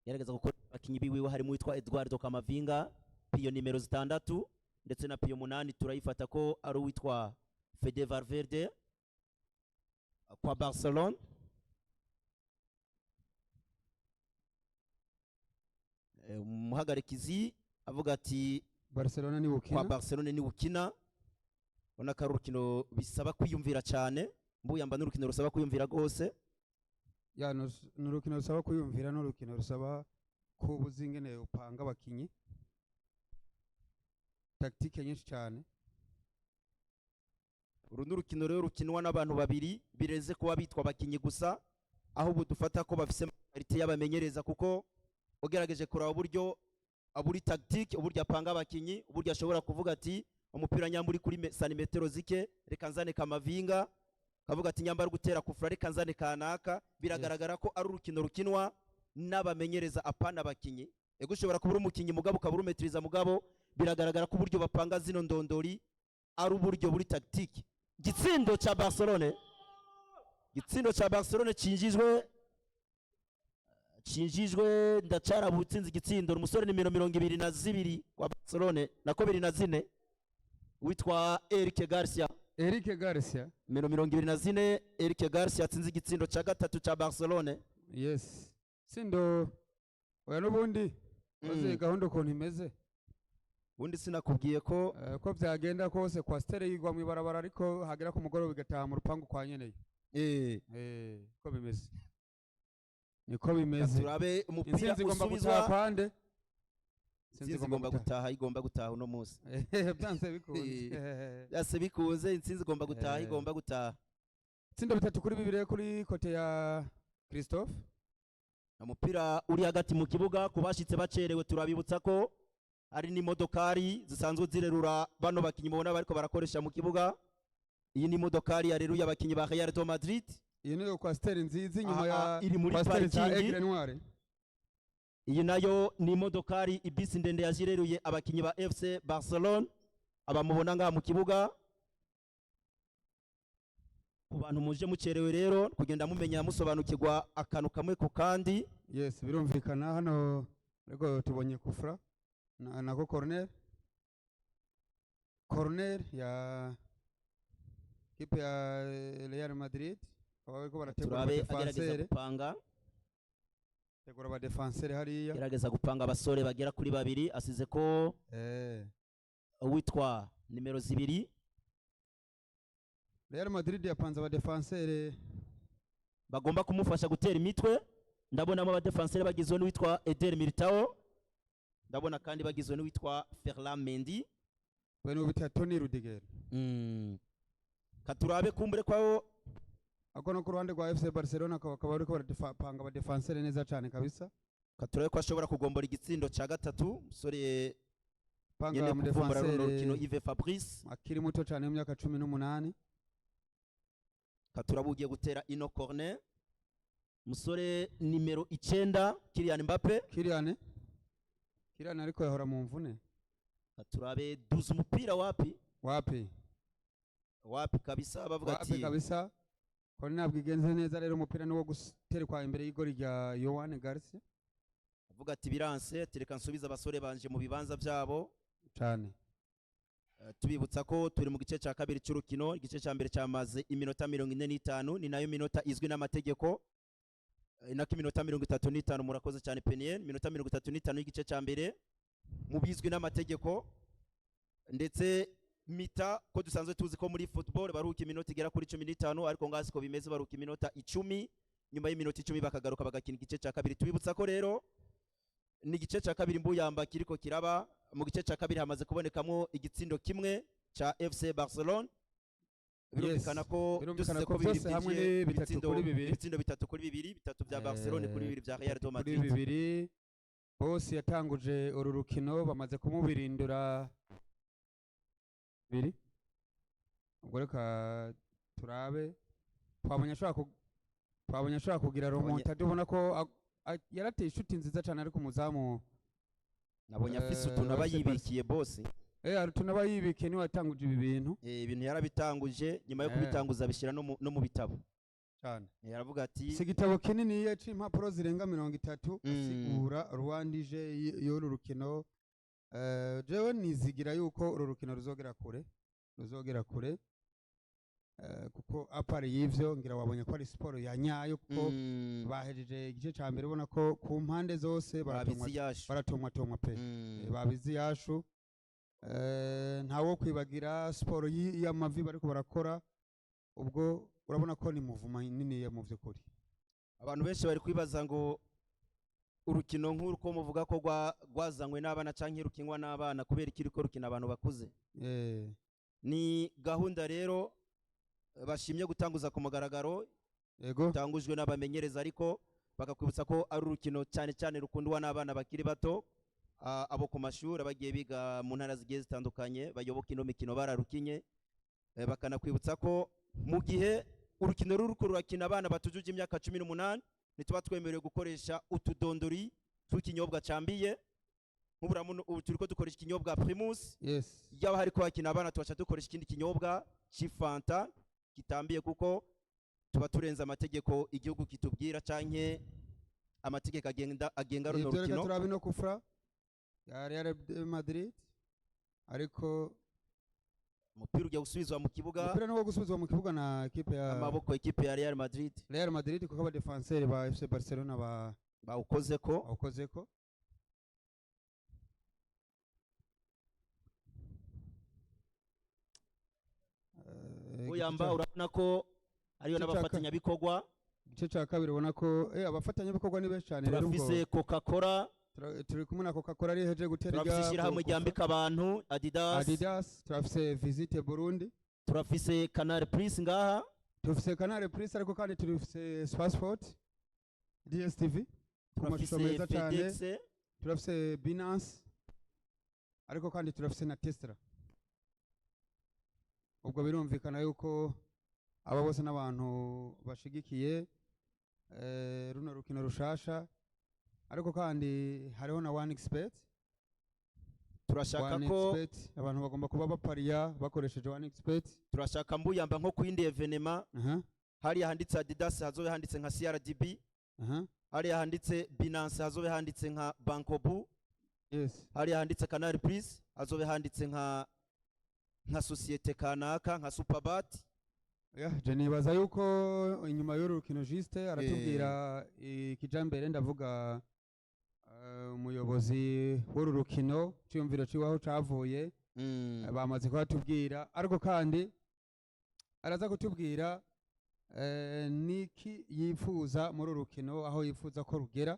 gerageza gukora abakinyi biwiwe, harimo uwitwa Eduardo Camavinga piyo nimero 6, ndetse na piyo 8 turayifata ko ari uwitwa Fede Valverde kwa Barcelona. Umuhagarikizi avuga ati Barcelona ni kwa bukina. Barcelona ni ukina, ubona ko ari urukino bisaba kwiyumvira cyane, mbuyamba n'urukino rusaba kwiyumvira rwose. Ya, ni urukino rusaba kwiyumvira, ni urukino rusaba kuba uzi ingene upanga abakinyi, tactique nyinshi cyane. Uru ni urukino rero rukinwa n'abantu babiri bireze kuba bitwa abakinyi gusa, aho ubu dufata ko bafise qualité y'abamenyereza, kuko ugerageje kuraba uburyo aburi tactique, uburyo apanga abakinyi, uburyo ashobora kuvuga ati umupira nyamba uri kuri santimetero zike reka nzane Kamavinga, kavuga ati nyamba ari gutera kufura reka nzane kanaka. Biragaragara ko ari urukino rukinwa n'abamenyereza, apana abakinyi. Ego, ushobora kuba uri umukinyi mugabo ukaba urumetiriza, mugabo biragaragara ko uburyo bapanga zino ndondori ari uburyo buri tactique. Gitsindo cha Barcelone, gitsindo cha Barcelone cinjijwe ndacara butsinze igitsindo umusore nimero 22 wa Barcelone, nako 24, witwa Eric Garcia. Eric Garcia. Nimero 24 Eric Garcia atsinze igitsindo ca gatatu ca Barcelone. Yes, sindo oya, n'ubundi uzi gahunda ukuntu imeze. Ubundi sinakubwiye ko Ko byagenda kose coaster yigwa mu ibarabara, ariko hagera ku mugoroba igataha mu rupangu kwa nyeneyo. Ko bimeze niko bimeze. Turabe umupira Intsinzi igomba gutaha usubizwa kwande? Intsinzi igomba gutaha, igomba gutaha uno munsi. Byanze bikunze. Byase bikunze intsinzi igomba gutaha. Igomba gutaha. Itsinda 3-2 kuri côté ya Christophe. Umupira uri hagati mu kibuga. Ku bashitse bacerewe, turabibutsa ko hari n'imodokari zisanzwe zirerura bano bakinyi mubona bariko barakoresha mu kibuga. Iyi ni imodokari yareruye abakinyi ba Real de Madrid. Iyi niyo coaster nziza inyuma Aha, ya iri muri coaster za parking. Aigle Noir. Iyi nayo ni imodokari, ibisi ndende yajireruye abakinyi ba FC Barcelone abamubona ngaha mu kibuga. Ku bantu muje mucerewe rero, kugenda mumenya musobanukirwa akantu kamwe ku kandi. Yes, birumvikana hano, ariko tubonye kufra nako corner ya Kipe ya Real Madrid bakaba bariko barategura Turabe agerageza abadefensere, gupanga. tegura abadefensere hariya. Gerageza gupanga abasore bagera kuri babiri, asize ko uwitwa nimero 2. Real Madrid yapanze abadefensere bagomba kumufasha gutera imitwe. Ndabonamo abadefanseri bagizwe n'uwitwa Eder Militao, ndabona kandi bagizwe n'uwitwa Ferland Mendy. We n'uwo bita Toni Rudiger. Katurabe kumbure kwawo. Ako no ku ruhande rwa FC Barcelona bakaba bariko baradepanga abadefensere neza cyane kabisa. Katurabe ko ashobora kugombora igitsindo ca gatatu musore Panga nyene kuvumbura runo rukino, umudefensere Yves Fabrice akiri muto cyane w'imyaka 18. Katurabe ugiye gutera ino corner, musore nimero 9 Kylian Mbappe. Kylian ariko yahora mu mvune. Katurabe duza umupira, wapi. Wapi. Wapi kabisa, bavuga Wapi ati kabisa, ko ntabwo igenze neza. Rero umupira ni wo guterekwa imbere y'igori rya Yohane Garcia. Avuga ati biranse, tereka nsubize abasore banje mu bibanza byabo. Cyane. Tubibutsa ko turi mu gice cya kabiri cy'urukino. Igice cya mbere cyamaze iminota 45, ni nayo minota izwi n'amategeko. Nako iminota 35, murakoze cyane Peniel. Iminota 35 y'igice cya mbere mu bizwi n'amategeko, ndetse mita ko dusanzwe tuzi ko muri football baruhuka iminota igera kuri 15, ariko ngaho siko bimeze, baruhuka iminota 10. Nyuma y'iminota 10 bakagaruka bagakina igice cya kabiri. Tubibutsa ko rero ni igice cya kabiri mbuyamba kiriko kiraba. Mu gice cya kabiri hamaze kubonekamo igitsindo kimwe cya FC Barcelone. Birumvikana ko Birumvikana dusize ko ko bibiri byose hamwe byinjiye, ni bitatu kuri bibiri. Ibitsindo 3-2, bitatu bya Barcelone kuri bibiri bya Real de Kuri Madrid. bibiri. Bose yatanguje uru rukino bamaze kumubirindura bibiri. Ubwo reka turabe, twabonye ashobora kugira remontada, ubona ko yarateye inshuti nziza cyane, ariko umuzamu Nabonye afise utuntu aba FC yibikiye bosi. Hari utuntu aba yibikiye, niwe watanguje ibi bintu. Ibintu yarabitanguje, nyuma yo kubitanguza abishyira no mu bitabo. Cyane. Aravuga ati Si igitabo kinini c'impapuro zirenga 30, asigura rwandije y'uru rukino. Jewe nizigira yuko uru rukino ruzogera kure, ruzogera kure. Kuko à part y'ivyo, ngira wabonye ko ari siporo ya nyayo, kuko bahejeje igice ca mbere ubona ko ku mpande zose baratomwa, babizi yashu. baratomwatomwa pe. Babizi yashu. Ntawo kwibagira siporo y'amavi bariko barakora. Ubwo urabona ko ni muvuma nini mu vy'ukuri. Abantu benshi bari kwibaza ngo urukino nk'uru ko muvuga ko rwazanywe n'abana canke rukinwa n'abana, kubera iki ruriko rukina abantu bakuze? Ni gahunda rero bashimye gutanguza ku mugaragaro, itangujwe n'abamenyereza, ariko bakakwibutsa ko ari urukino cyane cyane rukundwa n'abana bakiri bato, abo ku mashuri abagiye biga mu ntara zigiye zitandukanye bayoboka ino mikino bararukinye. Bakanakwibutsa ko mu gihe urukino ruriko rurakina abana batujuje imyaka 18, ntituba twemerewe gukoresha utudondori tw'ikinyobwa cambiye. Nk'ubu ubu turiko dukoresha ikinyobwa Primus. Yaba hariko hakina abana, tubaca dukoresha ikindi kinyobwa c'ifanta kitambiye, kuko tuba turenze amategeko igihugu kitubwira canke amategeko agenga runo Ivyo reka rukino. turabe no kufra ya Real de Madrid, ariko Umupira ugiye gusubizwa mu kibuga. Umupira ni wo gusubizwa mu kibuga na ekipe ya Amaboko ekipe ya Real Madrid. Real Madrid, kuko abadefenseri ba FC Barcelona ba Bawukozeko. Bawukozeko. Uyamba urabona ko ariyo Igice ca n'abafatanyabikorwa. Igice ca kabiri ubona ko abafatanyabikorwa ni benshi cyane rero. Ubwo Turafise Coca Cola. Turi kumwe na Coca Cola ari heje gutera Turafise ishyirahamwe ryambika abantu, Adidas. Adidas, turafise Visite Burundi. Turafise Canal Plus ngaha. Turafise Canal Plus, ariko kandi turafise Passport, DSTV ku mashusho Turafise meza cyane. FedEx. Turafise Binance, ariko kandi turafise na Tesla. Ubwo birumvikana yuko aba bose n'abantu bashigikiye runo rukino rushasha, ariko kandi hariho na One Expert. Turashaka One ko Expert, abantu bagomba kuba bapariya bakoresheje One Expert. Turashaka mbuyamba nko ku yindi événement, hariya handitse Adidas hazobe handitse nka CRDB, hariya handitse Binance hazobe handitse nka Bankobu, hariya handitse Canal Plus hazobe handitse nka société kanaka, nka Superbat. Oya, je nibaza yuko inyuma y'uru rukino Juste aratubwira ikijambere, ndavuga umuyobozi w'uru rukino, ciyumviro ciwaho cavuye. Bamaze kuhatubwira, ariko kandi araza kutubwira niki yifuza muri uru rukino, aho yifuza ko rugera.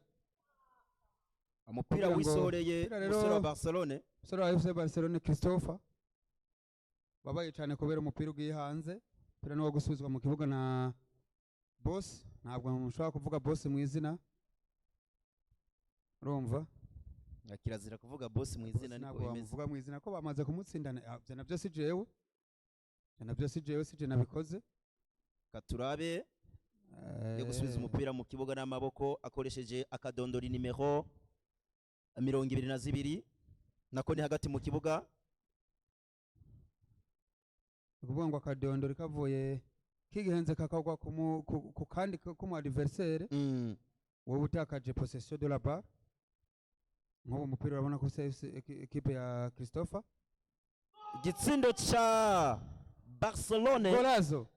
Umupira Kugira ngo- wisoreye umupira rero- umusore wa Barcelone. Umusore wa FC Barcelone Christopher wabaye cyane kubera umupira ugiye hanze. Umupira ni uwo gusubizwa mu kibuga na Boss. Ntabwo mushobora kuvuga Boss mu izina, urumva? Kirazira kuvuga Boss mu Boss izina, niko ntabwo bimeze. bamuvuga mu izina ko bamaze kumutsindana. Ah, ibyo nabyo si jewe, ibyo nabyo si jewe, si je nabikoze. Katurabe yo gusubiza umupira mu kibuga n'amaboko akoresheje akadondori nimero 22, nako ni hagati mu kibuga. Ni ukuvuga ngo akadondori kavuye kigenze kakagwa ku kandi k'umu adversaire, wowe utakaje possession de la balle. Nk'ubu umupira urabona ko ufise équipe ya Christopher. Igitsindo ca Barcelone! Golazo!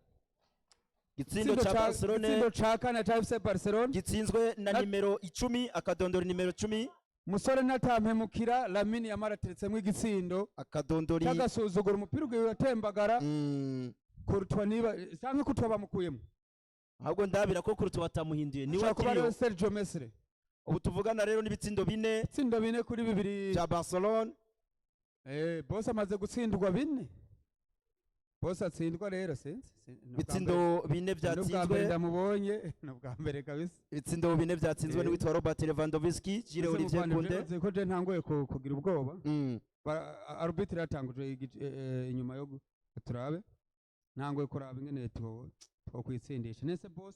Igitsindo ca Barcelone! Igitsindo ca kane ca FC Barcelone. Gitsinzwe na nimero 10, akadondori nimero 10. Musore natampemukira, Lamine Yamal ateretsemo igitsindo Akadondori cy'agasuzuguro. Umupira ugiye uratembagara. Courtois niba cyangwa Courtois bamukuyemo. Ahubwo ndabira ko Courtois batamuhinduye, niwe Ashobora kuba akiriyo. ariwe Sergio Messi. Ubu tuvugana rero n'ibitsindo 4 Ibitsindo 4-2 bya Barcelone. Boss amaze gutsindwa 4, Boss atsindwa rero sinzi. Ni ubwa Ibitsindo 4 mbere- ni ubwa mbere byatsinzwe. ndamubonye, ni ubwa mbere kabisa. Ibitsindo 4 byatsinzwe n'uwitwa Robert Lewandowski, Jules Ese Olivier muvandimwe, Koundé. uzi ko je ntanguye kugira ubwoba? Arbitre yatanguje inyuma yo turabe, ntanguye kuraba ingene twokwitsindisha nese boss.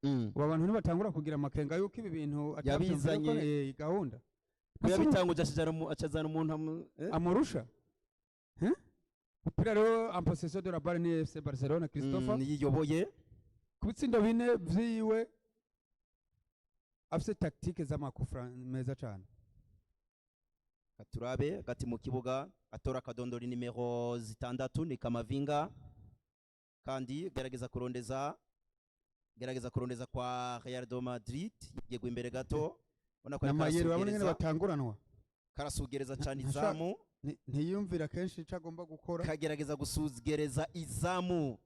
Ubu abantu ntibatangura kugira amakenga yuko ibi bintu atavyumvira Yabizanye. ko, gahunda Ko yabitanguje acazana umuntu amurusha. Hein? Umupira rero en possession de la balle ni FC Barcelona, Christopher. Yiyoboye. Ku bitsindo 4 vyiwe, afise tactique z'amakufra meza cane. Turabe hagati mu kibuga, atora akadondori nimero 6, ni Kamavinga. Kandi gerageza kurondeza kwa Real de Madrid, yegwa imbere gato, ubona ko Na ariko Mayeri, urabona ingene arasugereza. batanguranwa. Karasugereza cyane izamu. Ntiyumvira kenshi ico agomba gukora. Kagerageza gusugereza izamu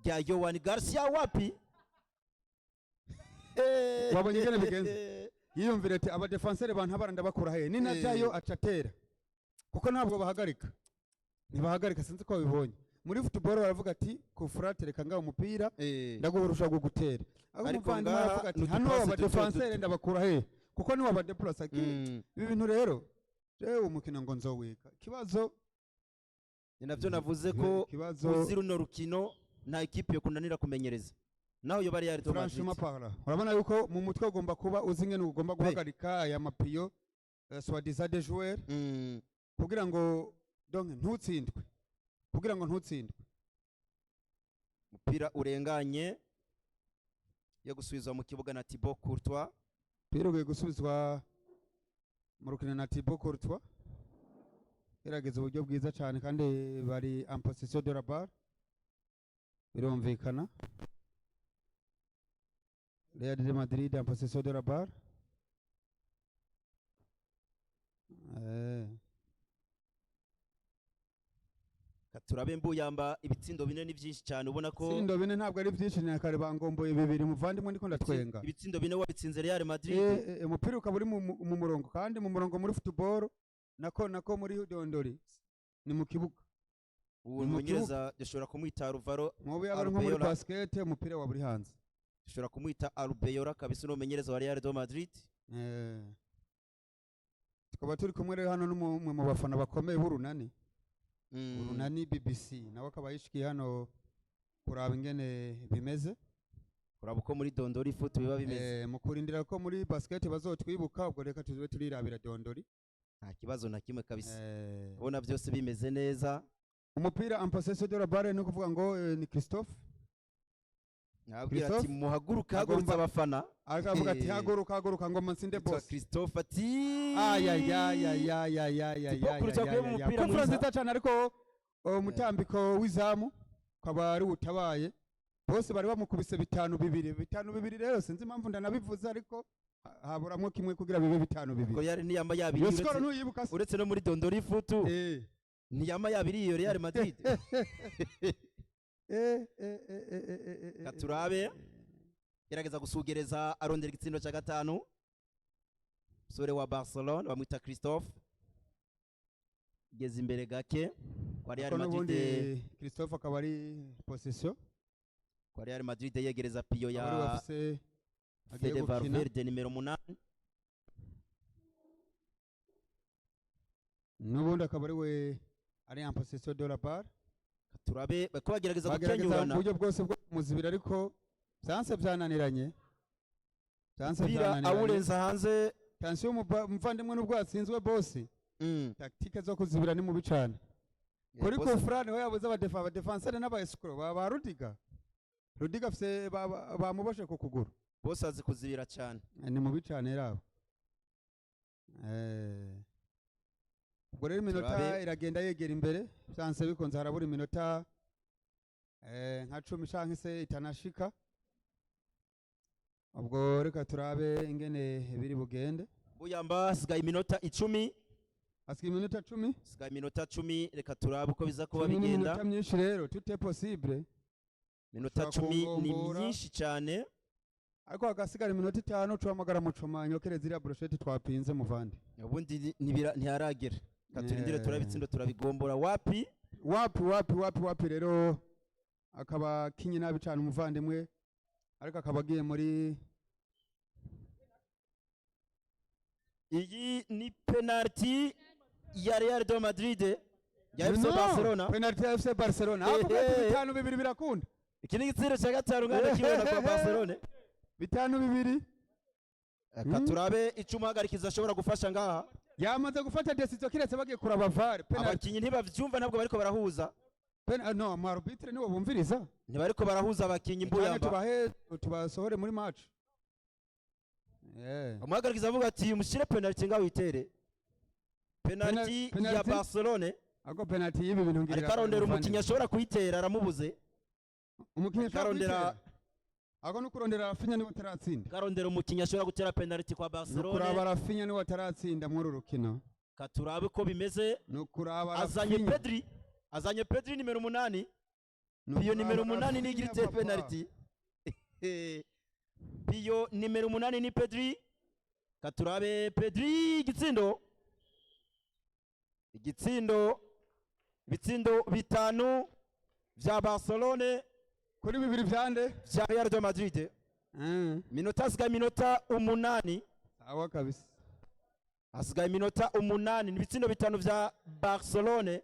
rya Yohan Garcia, wapi. Wabonye ingene bigenze? Yiyumvira ati abadefenseur bantabara ndabakura hehe? Ninajyayo aca atera, kuko ntabwo bahagarika, ntibahagarika. Sinzi ko babibonye muri football, baravuga ati kufura, tereka ngaho umupira, ndaguhurusha gutera. Aho Ariko umuvandimwe ngaha aravuga ati ni hano udupasi duto abadefenseur duto. ndabakura hehe? Kuko niwe abadeplasa. Ibi bintu rero, jewe umukino ngo nzowiga ikibazo. Ni navyo navuze ko ikibazo uzi runo rukino, nta ekipe yo kunanira kumenyereza naho yoba Real de Madrid. Franchement parlant, urabona yuko mu mutwe ugomba kuba uzi ingene ugomba guhagarika aya mapiyo soi-disant des joueurs kugira ngo donc ntutsindwe, kugira ngo ntutsindwe. Umupira urenganye yo gusubizwa mu kibuga na Thibaut Courtois. Umupira ugiye gusubizwa mu rukino na Thibaut Courtois, gerageza uburyo bwiza cyane, kandi bari en possession de la balle, birumvikana. Real de Madrid en possession de la balle. Turabe mbuyamba, ibitsindo 4 ni byinshi cyane, ubona ko Ibitsindo 4 ntabwo ari byinshi, ni kare bangomboye 2, muvandimwe, ndiko ndatwenga. Ibitsindo 4 wabitsinze Real Madrid. Umupira ukaba uri mu murongo, kandi mu murongo muri football, nako muri dondori ni mu kibuga. Uwo Ni mu mumenyereza dushobora kumwita Alvaro Nkubu yaba ari nko muri Arbeloa. basket, umupira waba uri hanze. Dushobora kumwita Arbeloa kabisa, uno mumenyereza wa Real de Madrid. Tukaba turi kumwe rero hano n'umwe mu bafana bakomeye b'Urunani, Urunani BBC, nawe akaba yishikiye hano kuraba ingene bimeze. Kuraba uko muri dondori foot biba bimeze. Mu kurindira ko muri basket bazotwibuka, ubwo reka tuzube turirabira dondori. Nta kibazo na kimwe kabisa. Ubona byose bimeze neza. Umupira en possession de la balle, ni ukuvuga ngo ni Christophe. Nabwira ati Christophe? muhaguruke, hagurutse abafana. Akavuga ati haguruka, haguruka ngo nsinde Yitwa boss. Christophe ati Ayayayayayayayayayaya. Thibaut Courtois akuyemo umupira Kufura mwiza. nziza cyane, ariko umutambiko w'izamu ukaba ari utabaye. Bose bari bamukubise 5-2, 5-2. Rero sinzi impamvu ndanabivuze, ariko haburamwo kimwe kugira bibe bitanu Ko bibiri. yari niyamba yabiri Iyo score uretse, ntuyibuka se? Uretse no muri Dondori Futu ntiyama yabiri iyo Real Madrid. Katurabe gerageza gusugereza, arondera igitsindo cya gatanu. Umusore wa Barcelona bamwita Christophe, geze imbere gake kwa Real Ariko Madrid. n'ubundi Christophe akaba ari possession. Kwa Real Madrid yegereza piyo Akaba ari ya bafise agiye Fede gukina. Valverde, nimero 8. N'ubundi akaba ari we ari en possession de la balle. Turabe bariko bagerageza Bagerageza mu gukenyurana. buryo bwose bwo kumuzibira, ariko byanse, byananiranye, byanse, Umupira byananiranye. awurenza hanze. Tansiyo, umuvandimwe, nubwo yatsinzwe, bosi, tactique zo kuzibira ni mubi cane. Kuri Bosi- kufra niho yabuze abadefansere n'aba escroc ba Rudiga. Rudiga afise bamuboshe ku kuguru. Bose azi kuzibira cyane. Ni mubi cane rabo. Ubwo rero iminota Turabe. iragenda yegera imbere, byanse bikunze harabura iminota nka 10 canke se itanashika. Ubwo reka turabe ingene biri bugende. Buyamba, hasigaye iminota 10. Hasigaye iminota 10. Hasigaye iminota 10, reka turabe uko biza kuba 10 ni bigenda. iminota myinshi rero, tout est possible. Iminota Ushobora 10 ni kungombora. myinshi cyane. Ariko hagasigara iminota 5, cuhamagara mucoma nyokere ziriya brochette twapinze, muvandi. Ubundi ntiharagera, reka turindire turabe ibitsindo turabigombora wapi. Wapi, wapi, wapi, wapi. Rero akaba akinye nabi cane umuvandimwe, ariko akaba agiye muri Iyi ni penalty ya Real de Madrid, ya FC No, Barcelona. Penalty ya FC Barcelona. Hapo Ehe. 5-2 birakunda. Iki ni igitsindo cya gatanu ngana kibona kwa Barcelona. 5-2. Reka turabe icyo umuhagarikizi ashobora gufasha ngaha. Yamaze gufata décision, kiretse bagiye kuraba VAR. Penalty. Abakinyi ntibavyumva, ntabwo bariko barahuza. No, mu arbitre niwo bumviriza. Ntibariko barahuza abakinyi. Cyane. Mbuyamba. Tubahe tubasohore muri match. Umuhagarikizi avuga ati mushyire penalty ngaho, witere penalty ya Penalty? Barcelona. Ako penalty y'ibi bintu ngirira. Ariko arondera umukinnyi ashobora kuyitera, aramubuze. Umukinnyi ashobora arondera- kuyitera. Ako no kurondera Rafinha niwe ataratsinda. Arondera umukinnyi ashobora gutera penalty kwa Ni ukuraba Barcelona. Rafinha niwe ataratsinda muri uru rukino. Katurabe ko bimeze. Ni ukuraba Azanye Rafinha. Pedri, azanye Pedri nimero 8. Ni Piyo ukuraba nimero 8 nigira Rafinha, iteye papa. penalty. Piyo nimero 8 ni Pedri. Katurabe Pedri, igitsindo, igitsindo! Ibitsindo 5 vya Barcelone Kuri bibiri vyande? vya Real de Madrid. Minota, hasigaye iminota 8. Sawa kabisa. Hasigaye iminota 8, ni ibitsindo 5 vya Barcelone,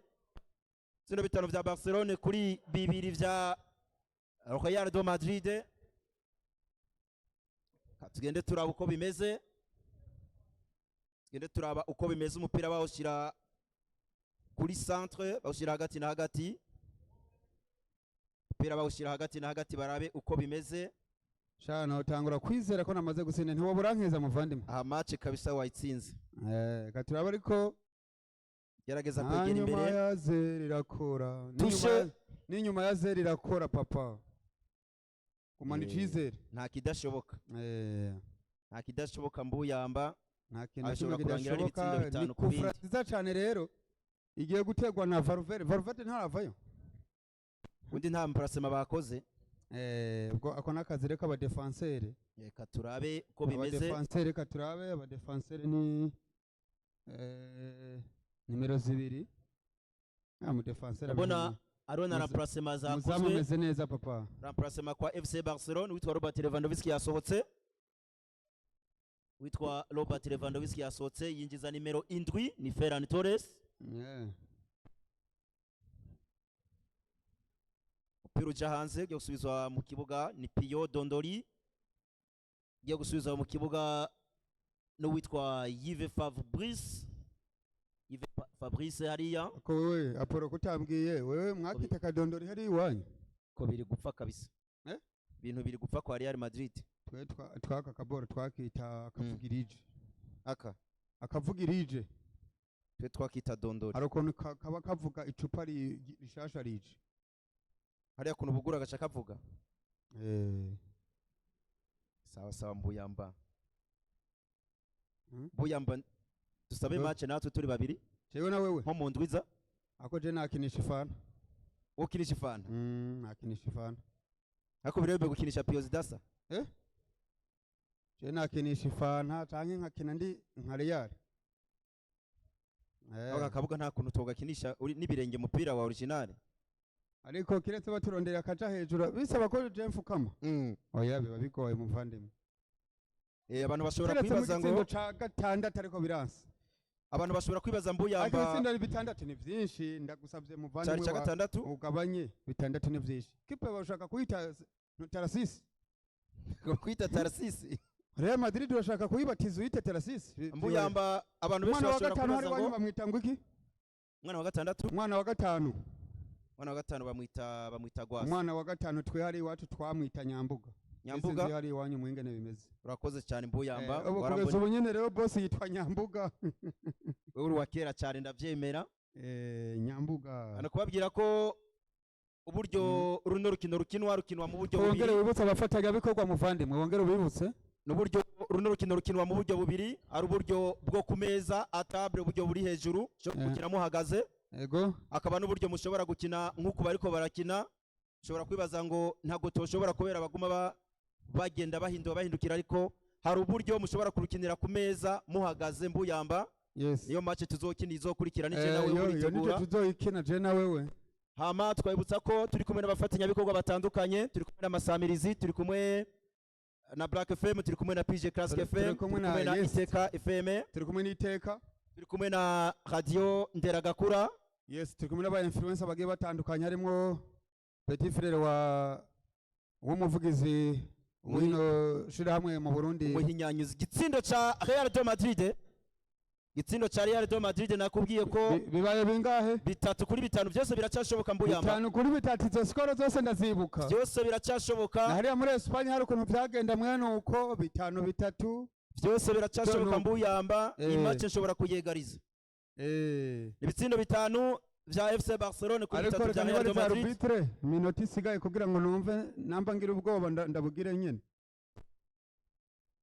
ibitsindo 5 vya Barcelone kuri bibiri vya Real de Madrid. Ka tugende turaba uko bimeze, tugende turaba uko bimeze. Umupira bawushyira kuri centre, bawushyira hagati na hagati, umupira bawushyira hagati na hagati, barabe uko bimeze. Shana utangura kwizera ko namaze gutsinda, ntiwobura nkeza, muvandimwe. Aha match kabisa wayitsinze. Katuraba ariko. Gerageza kwegera Hanyuma imbere. ya zeri irakora. Touche. N'inyuma ya zeri irakora, papa, gumana icizere. Nta kidashoboka. Nta kidashoboka, mbuyamba. Nta kintu na Ashobora kimwe kurangira ari kidashoboka. ibitsindo Ni 5 ku kufra bindi. nziza cyane rero igiye gutegwa na Valverde. Valverde ntaravayo. Undi nta remplacement bakoze. Ubwo ako n'akazi reka abadefensere. Reka turabe uko bimeze. Abadefensere, reka turabe abadefensere ni nimero 2, nta mudefensere. Ndabona arona remplacement umuzamu zakozwe. ameze neza, papa. Remplacement kwa FC Barcelone, witwa Robert Lewandowski yasohotse, witwa Robert Lewandowski yasohotse, yinjiza nimero 7 ni Ferran Torres. Umupira uja hanze, ugiye gusubizwa mu kibuga ni Pio Dondori, ugiye gusubizwa mu kibuga n'uwitwa Yves Fabrice, Yves Fabrice hariya. Ko wewe Apollo kutambwiye, wewe mwakita kadondori hari iwanyu? Ko biri gupfa kabisa. Eh? Ibintu biri gupfa kwa Real Madrid. Twe twaka kaboro twakita akavugirije. Aka Akavugirije. Twe twakita Dondori. Hari ukuntu kaba kavuga icupa rishasha rije. Hariya kuntu bugura agaca kavuga. Sawa sawa, Mbuyamba. Mbuyamba, dusabe match natwe turi babiri. Jewe na wewe? Nko mu ndwiza. Ako je nakinisha ifana. Ukinisha ifana? Nakinisha ifana. Ariko birebe gukinisha piyo zidasa. Je nakinisha ifana canke nkakina ndi nka Real. Aka kabuga nta kuntu togakinisha uri n'ibirenge umupira wa original. Ariko kiretse baturondera akaja hejuru, bisaba ko je mfukama. Oya, biba bigoye, muvandimwe. Abantu bashobora Kiretse mu kwibaza ngo gitsindo ca gatandatu, ariko biranse. Abantu bashobora kwibaza, Ariko Mbuyamba, ibitsindo bitandatu ni vyinshi, ndagusavye cyari muvandimwe cya gatandatu. Ugabanye, bitandatu ni vyinshi. Kipe bashaka kuyita Tarasisi. Kwita Tarasisi. Real Madrid urashaka kuyibatiza uyite Tarasisi. Mbuyamba, abantu benshi Umwana wa bashobora gatanu hari kwibaza wanyu ngo bamwita ngo iki? Umwana wa gatandatu? Umwana wa gatanu. Umwana wa gatanu bamwita Gwasa. Umwana wa gatanu twe hari iwacu twamwita Nyambuga. Nyambuga. Sinzi hari iwanyu mwingene bimeze. Urakoze cyane, Mbuyamba. Ubu Warambonye. kugeza ubu nyene rero boss yitwa Nyambuga. Wewe uri uwa kera cyane, ndabyemera. Nyambuga. Hano kubabwira ko uburyo runo rukino rukinwa mu buryo Wongere bubiri. wibutse abafatanyabikorwa, muvandimwe, wongere ubibutse. N'uburyo runo rukino rukinwa mu buryo bubiri: ari uburyo bwo ku meza à table, uburyo buri hejuru ushobora gukina muhagaze, akaba n'uburyo mushobora gukina nk'uku bariko barakina. Ushobora kwibaza ngo ntabwo toshobora kubera baguma bagenda bahindura bahindukira, ariko hari uburyo mushobora kurukinira ku meza muhagaze, Mbuyamba. Niyo match tuzokina izokurikira nije nawe Iyo nico uritegura. tuzoyikina je na wewe. Hama twabibutsa ko turi kumwe n'abafatanyabikorwa batandukanye: turi kumwe n'amasamirizi, turi kumwe na Black FM, turi kumwe na PG Classic FM, Turi turi kumwe kumwe na na Yes. Iteka FM, Turi kumwe n'Iteka. Turi kumwe na Radio Nderagakura. Yes, turi kumwe n'aba influencer bagiye batandukanye, harimo petit frère wa w'umuvugizi w'ino shirahamwe mu Burundi. Umuhinyanyuzi, igitsindo ca Real de Madrid, igitsindo ca Real de Madrid, nakubwiye ko Bibaye bingahe? 3-5, byose biracyashoboka, Mbuyamba. 5-3, izo skoro zose ndazibuka. Byose biracyashoboka. Na hariya muri Espagne hari ukuntu vyagenda mwene uko, 5-3. Byose biracyashoboka. No. Mbuyamba, iyi match nshobora kuyegariza. Ibitsindo bitanu vya FC Barcelone kuri Ariko bitatu reka vya Real de nibarize Madrid. arbitre iminota isigaye kugira ngo numve namba ngira ubwoba ndabugire nyene.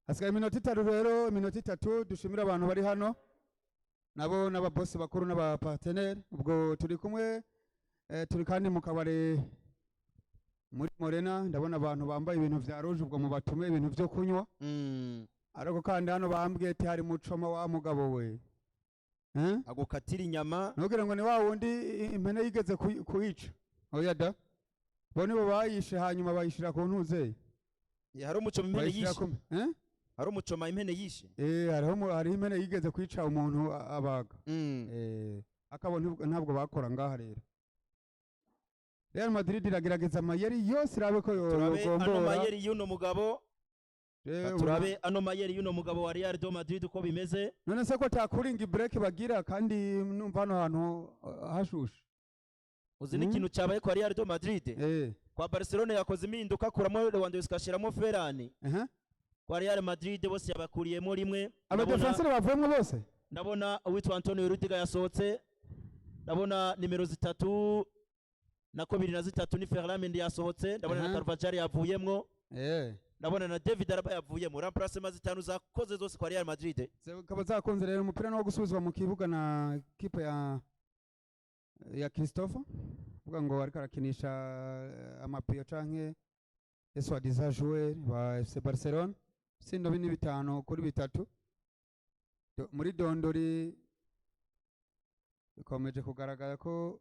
Hasigaye iminota 3 rero, iminota 3. Dushimire abantu bari hano nabo n'ababosi bakuru n'abapartenaire. Ubwo turi kumwe, turi kandi mu kabare muri Morena. Ndabona abantu bambaye ibintu vya rouge, ubwo mubatume ibintu vyo kunywa. Ariko kandi hano bambwiye ati hari mucoma wa mugabo we, eh? Agukatira inyama. Ntugire ngo ni wa wundi impene yigeze kuyica. Oya da, bo nibo bayishe hanyuma bayishira ku ntuze. Hari umucoma impene Bayishira yishe. Eh? Hari umucoma impene yishe. Hariho impene yigeze kwica umuntu abaga. Akabo ntabwo bakora ngaha rero. Real Madrid iragerageza amayeri yose irabe ko Turabe ano yogombora. mayeri y'uno mugabo. Turabe ano mayeri y'uno mugabo wa Real de Madrid uko bimeze. None se ko takuringa break bagira, kandi numva hano hantu hashushe? Uzi n'ikintu cyabaye kwa Real de Madrid? Kwa Barcelona yakoze impinduka, akuramo Lewandowski, ashiramo Ferran. Kwa Real Madrid bose yabakuriyemo rimwe. Abadefenseri bavuyemo bose. Ndabona uwitwa Antonio Rudiger yasohotse, ndabona nimero zitatu na kabiri na zitatu ni Ferland Mendy yasohotse, ndabona na Carvajal yavuyemwo, ndabona na David Alaba yavuyemo. Remplacement zitanu zakoze zose kwa Real Madrid. Zikaba zakunze rero. Umupira ni wo gusubizwa mu kibuga na kipe ya Christopher, uvuga ngo ariko arakinisha amapiyo canke soi-disant joueur ba FC Barcelona. Ibitsindo bine, 5-3. Muri dondori bikomeje kugaragara ko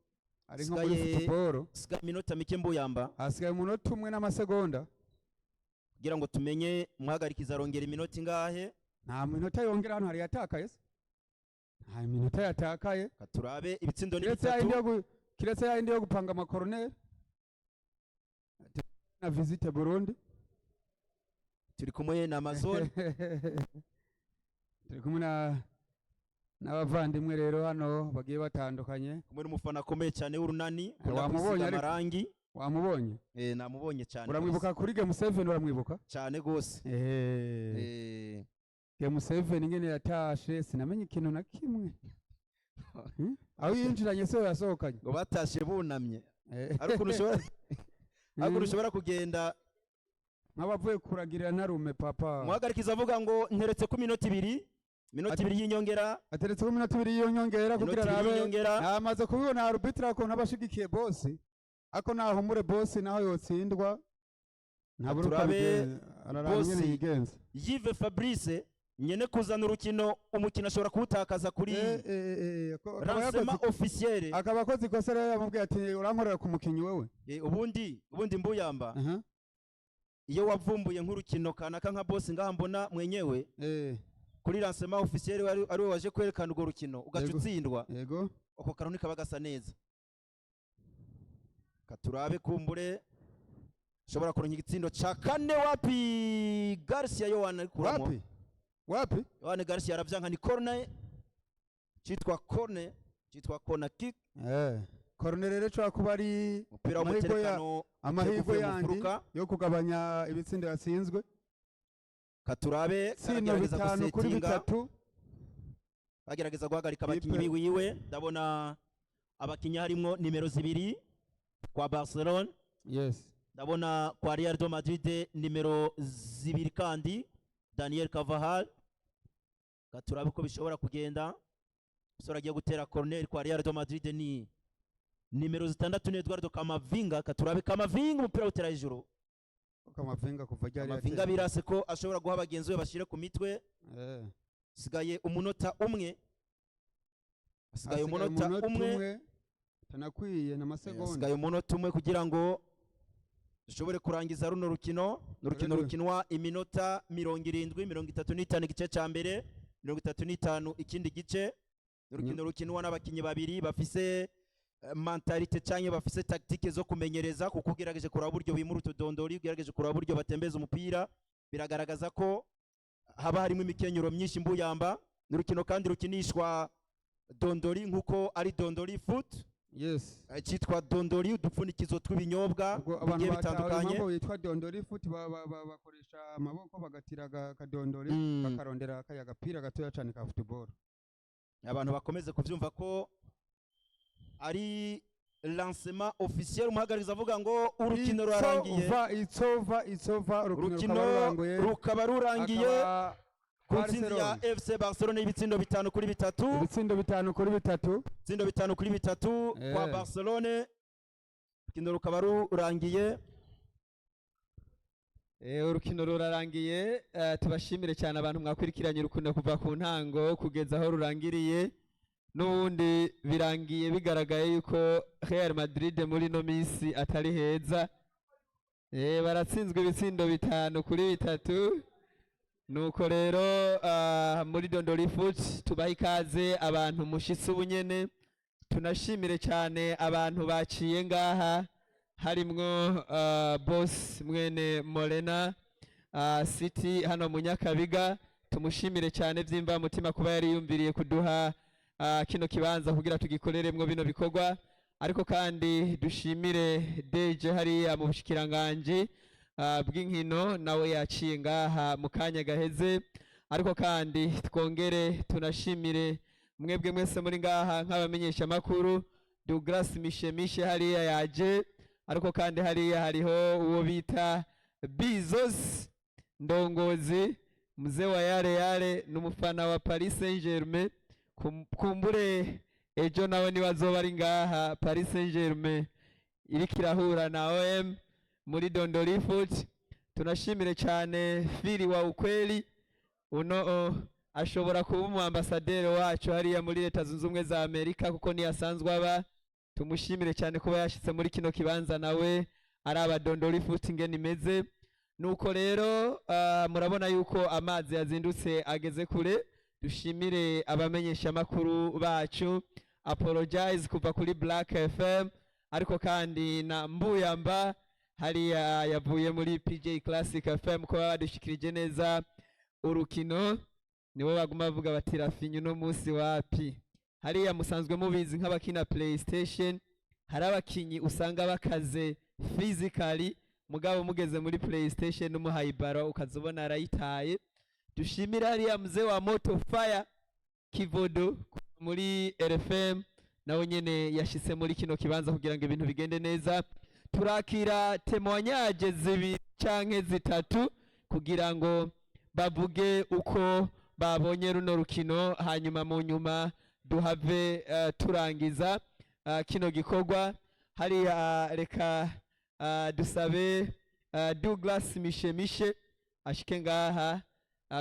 ari nko muri football. Sigaye iminota mike, Mbuyamba. Hasigaye umunota umwe n'amasegonda. Kugira ngo tumenye umuhagarikiza arongera iminota ingahe. Nta minota yongera hano, hari yatakaye se? Nta minota yatakaye. Ka turabe, ibitsindo ni Kiretse yayindi bitatu. yo kiretse yayindi yo gupanga amakoroneri na Visite Burundi. Turi kumwe na Amazon. Turi kumwe na n'abavandimwe rero hano bagiye batandukanye. Kumwe n'umufana akomeye cyane w'Urunani, ukunda Wamubonye kwisiga ariko? amarangi. Wamubonye? Namubonye cyane. Uramwibuka kuri Game 7, uramwibuka? Cyane gose. Game 7 ingene yatashe sinamenye ikintu na kimwe. Aho yinjiranye se yasohokanye. Ngo batashe bunamye. Ari ukuntu ushobora kugenda. Nk'abavuye kuragirira narume papa. Umuhagarikizi avuga ngo nteretse ku minota 2, minota Ati- 2 y'inyongera. Ateretse ku minota 2 y'inyongera kugira Minota 2 arabe. y'inyongera. Namaze kubibona arbitre ukuntu aba ashigikiye bosi, ako nahumure bosi, naho yotsindwa ntabura uko Turabe abigenza, araraba bosi. ingene yigenza. Yves Fabrice nyene kuzana urukino, umukino ashobora kuwutakaza kuri Akaba lancement officiel. Akaba akoze ikosa rero, yamubwiye ati urankorera ku mukinyi wewe. Ubundi mbuyamba, iyo wavumbuye nk'urukino kanaka nka boss ngaha mbona mwenyewe kuri lancement officiel ari we waje kwerekana urwo rukino, ugaca utsindwa, ako kantu ntikaba gasa neza. Katurabe kumbure ushobora kuronka igitsindo ca kane. Wapi, Garcia Yohana ari kuramo. Wapi wapi. Yohana Garcia aravyanka, ni corner, citwa corner, citwa corner kick. Corner rero ishobora kuba ari Umupira amahirwe w'umuterekano amahirwe uvuye mu yandi mfuruka. yo kugabanya ibitsindo yatsinzwe. Katurabe Sino karagerageza 5 kuri gusetinga, 3. bagerageza guhagarika abakinyi Ipe. biwiwe. Ndabona abakinyi harimwo nimero 2 kwa Barcelone, ndabona kwa Real de Madrid nimero 2 kandi Daniel Carvajal. Katurabe uko bishobora kugenda. Umusore agiye gutera corner kwa Real de Madrid ni nimero 6, ni Eduardo Camavinga. Katurabe Camavinga, umupira utera hejuru. Kamavinga kuva ryari? Camavinga Yateye. birase ko ashobora guha bagenzi be bashire ku mitwe. Sigaye umunota umwe, hasigaye Hasigaye umunota umwe. Tanakwiye na masegonda. Hasigaye umunota umwe kugira ngo dushobore kurangiza runo rukino. Ni urukino Yego. rukinwa iminota 70, 35 igice cya mbere, 35 ikindi gice. Ni urukino rukinwa n'abakinnyi babiri bafise mentalité canke bafise tactique zo kumenyereza, kuko ugerageje kuraba uburyo bimura utudondori, ugerageje kuraba uburyo batembeza umupira, biragaragaza ko haba harimo imikenyero myinshi mbuyamba. Ni urukino kandi rukinishwa dondori, nk'uko ari dondori foot, cyitwa dondori, udupfundikizo tw'ibinyobwa Ubwo abantu bigiye batawe bitandukanye. impamvu yitwa dondori foot, bakoresha amaboko bagatira akadondori, bakarondera kaya gapira gatoya cyane ka football. Abantu bakomeze kuvyumva ko ari lancement officiel. Umuhagararizi avuga ngo urukino rurarangiye. It's over, it's over, it's over. Urukino Urukino rukaba rurangiye. rukaba rurangiye Akaba ku ntsinzi ya Barcelona. FC Barcelona y'ibitsindo 5 kuri 3. Ibitsindo 5 kuri 3. Ibitsindo 5 kuri 3 kwa Barcelone, urukino rukaba rurangiye. Urukino rurarangiye. Tubashimire cyane abantu mwakurikiranye urukino kuva ku ntango kugeza aho rurangiriye. N'ubundi birangiye bigaragaye yuko Real Madrid muri ino minsi atari heza. Baratsinzwe ibitsindo 5 kuri 3. Nuko rero muri Dondori Foot tubaha ikaze abantu mushitsi ubunyene. Tunashimire cyane abantu baciye ngaha, harimwo boss mwene Morena City hano mu Nyakabiga. Tumushimire cyane byimba mutima kuba yari yumviriye kuduha kino kibanza kugira tugikoreremwo bino bikorwa. Ariko kandi dushimire DJ hariya mu bushikiranganji bw'inkino, nawe yaciye ngaha mu kanya gaheze. Ariko kandi twongere tunashimire mwebwe mwese muri ngaha nk'abamenyeshamakuru. Douglas Mishemishe hariya yaje, ariko kandi hariya hariho uwo bita Bezos Ndongozi, mzee wa yale yale, n'umufana wa Paris Saint-Germain. Kumbure ejo nawe niwe azoba ari ngaha, Paris Saint-Germain iriko irahura na OM muri Dondoli Foot. Tunashimire cyane Fili wa ukweli uno ashobora kuba umu ambasaderi wacu hariya muri Leta Zunze Ubumwe za Amerika, kuko niyo asanzwe aba. Tumushimire cyane kuba yashitse muri kino kibanza, nawe araba Dondoli Foot ingene imeze. Nuko rero murabona yuko amazi yazindutse ageze kure. Dushimire abamenyeshamakuru bacu, apologize kuva kuri Black FM, ariko kandi na Mbuyamba hariya yavuye muri PJ Classic FM, kuba badushikirije neza urukino. Nibo baguma bavuga bati Rafinha uno munsi wapi. Hariya musanzwe mubizi nk'abakina PlayStation, hari abakinyi usanga bakaze physically, mugabo mugeze muri PlayStation umuhaye ibaro ukaza ubona arayitaye. Dushimire hariya mzee wa moto fire Kivodo muri RFM, nawe nyene yashitse muri kino kibanza kugira ngo ibintu bigende neza. Turakira témoignage 2. Canke zitatu kugira ngo bavuge uko babonye runo rukino, hanyuma mu nyuma duhave turangiza kino gikorwa hariya. Reka dusabe Douglas Mishemishe ashike ngaha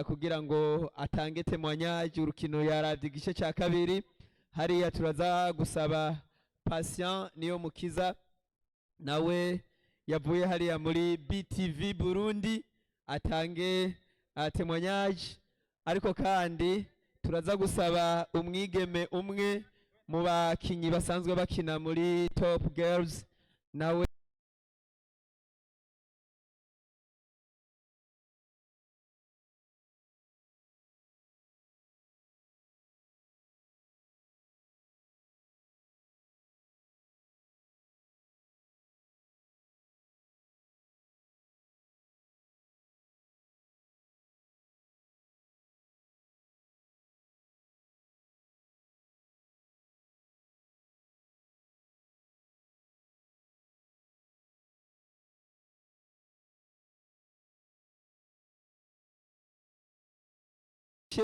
kugira ngo atange témoignage urukino yaravye igice cya kabiri. Hariya turaza gusaba Patient Niyo Mukiza, nawe yavuye hariya muri BTV Burundi, atange témoignage. Ariko kandi turaza gusaba umwigeme umwe mu bakinyi basanzwe bakina muri Top Girls nawe.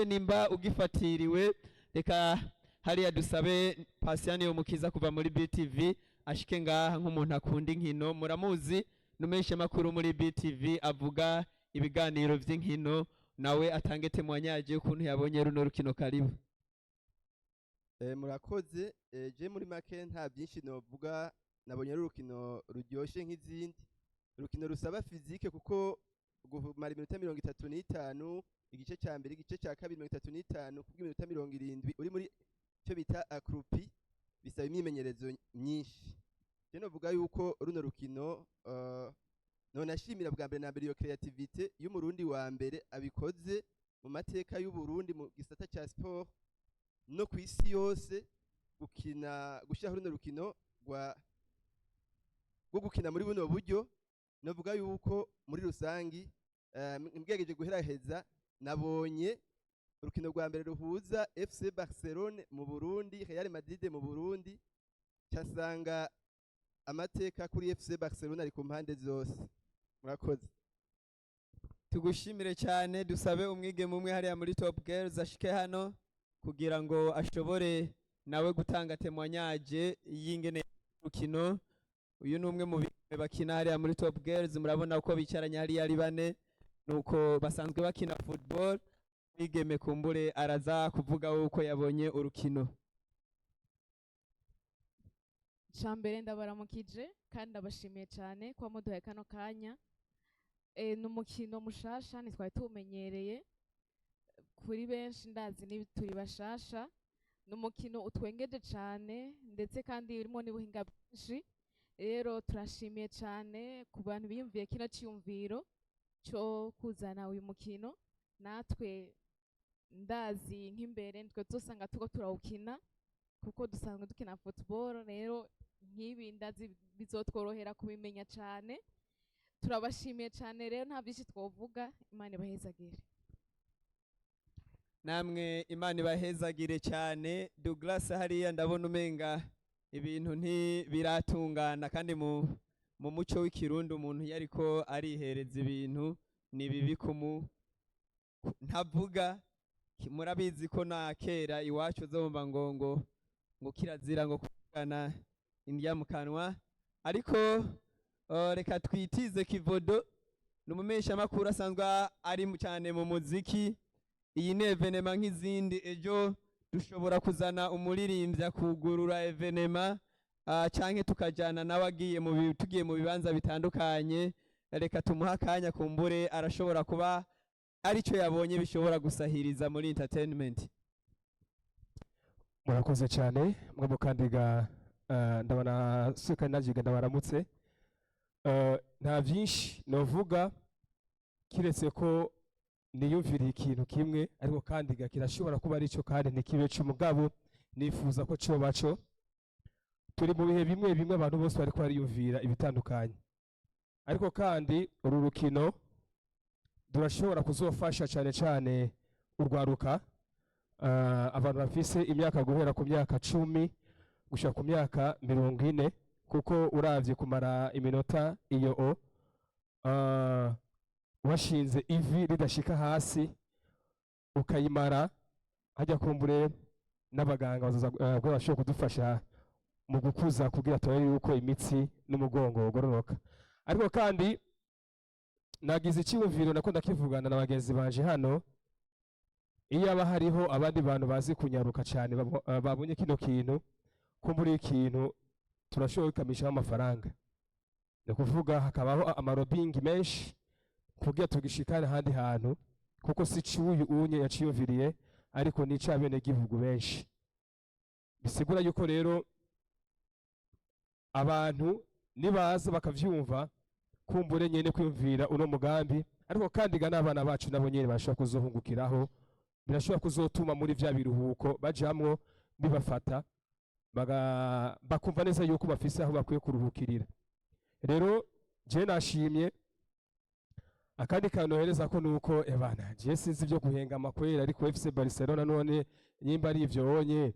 Nimba ugifatiriwe, reka hariya dusabe Patient Mukiza kuva muri BTV ashike ngaha nk'umuntu akunda inkino. Muramuzi, numenyesha makuru muri BTV, avuga ibiganiro vy'inkino, nawe atange témoignage y'ukuntu yabonye runo rukino. Karibu. Murakoze. Je muri make nta byinshi novuga. Nabonye ari urukino ruryoshe nk'izindi, urukino rusaba physique, kuko kumara iminota 35, igice cya mbere, igice cya kabiri, 35 kubw'iminota 70 uri muri icyo bita accroupi, bisaba imyimenyerezo myinshi. Je novuga yuko runo rukino none ashimira bwa mbere na mbere iyo créativité y'Umurundi wa mbere abikoze mu mateka y'Uburundi mu gisata cya sport no ku isi yose, gukina, gushyiraho runo rukino rwo gukina muri buno buryo. Novuga yuko muri rusangi ngerageje guheraheza, nabonye urukino rwa mbere ruhuza FC Barcelone mu Burundi, Real Madrid mu Burundi, casanga amateka kuri FC Barcelone ari ku mpande zose. Murakoze. Tugushimire cyane. Dusabe umwigeme umwe hariya muri Top Girls ashike hano kugira ngo ashobore nawe gutanga témoignage y'ingene rukino. Uyu ni umwe mu bigeme bakina hariya muri Top Girls. Murabona ko bicaranye hariya ari bane, nuko basanzwe bakina football. Mwigeme kumbure araza kuvuga uko yabonye urukino. Mbere ndabaramukije kandi ndabashimiye cyane kuba muduhaye kano kanya. Ni umukino mushasha, ntitwari tuwumenyereye. Kuri benshi ndazi ni turi bashasha. Ni umukino utwengeje cyane, ndetse kandi urimo n'ubuhinga bwinshi. Rero turashimiye cyane ku bantu biyumviye kino cyiyumviro cyo kuzana uyu mukino. Natwe ndazi nk'imbere nitwe tuzosanga turiko turawukina, kuko dusanzwe dukina football. Rero nk'ibi ndazi bizotworohera kubimenya cyane. Turabashimiye cyane. Rero nta byinshi twovuga, Imana ibahezagire. Namwe Imana ibahezagire cyane. Douglas, hariya ndabona umenga ibintu ntibiratungana, kandi mu muco w'Ikirundi umuntu iyo ariko arihereza ibintu ni bibi kumu ntavuga. Murabizi ko na kera iwacu uzumva ngo kirazira ngo kuvugana indya mu kanwa. Ariko reka twitize Kivodo, ni umumenyeshamakuru asanzwe ari cyane mu muziki. Iyi ni événement nk'izindi. Ejo dushobora kuzana umuririmbyi akugurura événement, canke tukajana nawe agiye mu tugiye mu bibanza bitandukanye. Reka tumuhe akanya, kumbure arashobora kuba aricyo yabonye bishobora gusahiriza muri entertainment. Murakoze cyane mwe mukandiga. Ndabona suka najiga, ndabaramutse. Nta byinshi novuga kiretse ko niyumviriye ikintu kimwe, ariko kandi ga kirashobora kuba aricyo kandi ntikibe cy'umugabo nifuza ko coba co. Turi mu bihe bimwe bimwe abantu bose bariko bariyumvira ibitandukanye, ariko kandi uru rukino durashobora kuzofasha cyane cyane urwaruka, abantu bafise imyaka guhera ku myaka 10 gushika ku myaka 40, kuko uravye kumara iminota iyo o Washinze ivi ridashika hasi ukayimara hajya, kumbure n'abaganga bazoza ko bashobora kudufasha mu gukuza kugira turabe yuko imitsi n'umugongo ugororoka. Ariko kandi nagize icyiyumviro, nako ndakivugana na bagenzi banje hano: iyo aba hariho abandi bantu bazi kunyaruka cyane babonye kino kintu, kumbura ikintu turashoboye kukamishaho amafaranga, ni ukuvuga hakabaho amalobbying menshi kugira tugishikane ahandi hantu, kuko si cuyu unye yaciyumviriye, ariko ni ic'abenegihugu benshi. Bisigura yuko rero abantu nibaza bakavyumva, kumbure nyene kwiyumvira uno mugambi, ariko kandi ga n'abana bacu nabo nyene bashobora kuzohungukiraho. Birashobora kuzotuma muri vya biruhuko bajamwo bibafata bakumva neza yuko bafise aho bakwiye kuruhukirira. Rero je nashimye. Akandi kantu ko nuko ebana je sinzi ibyo guhengama kwera, ariko FC Barcelona none nyimba ari ivyo onye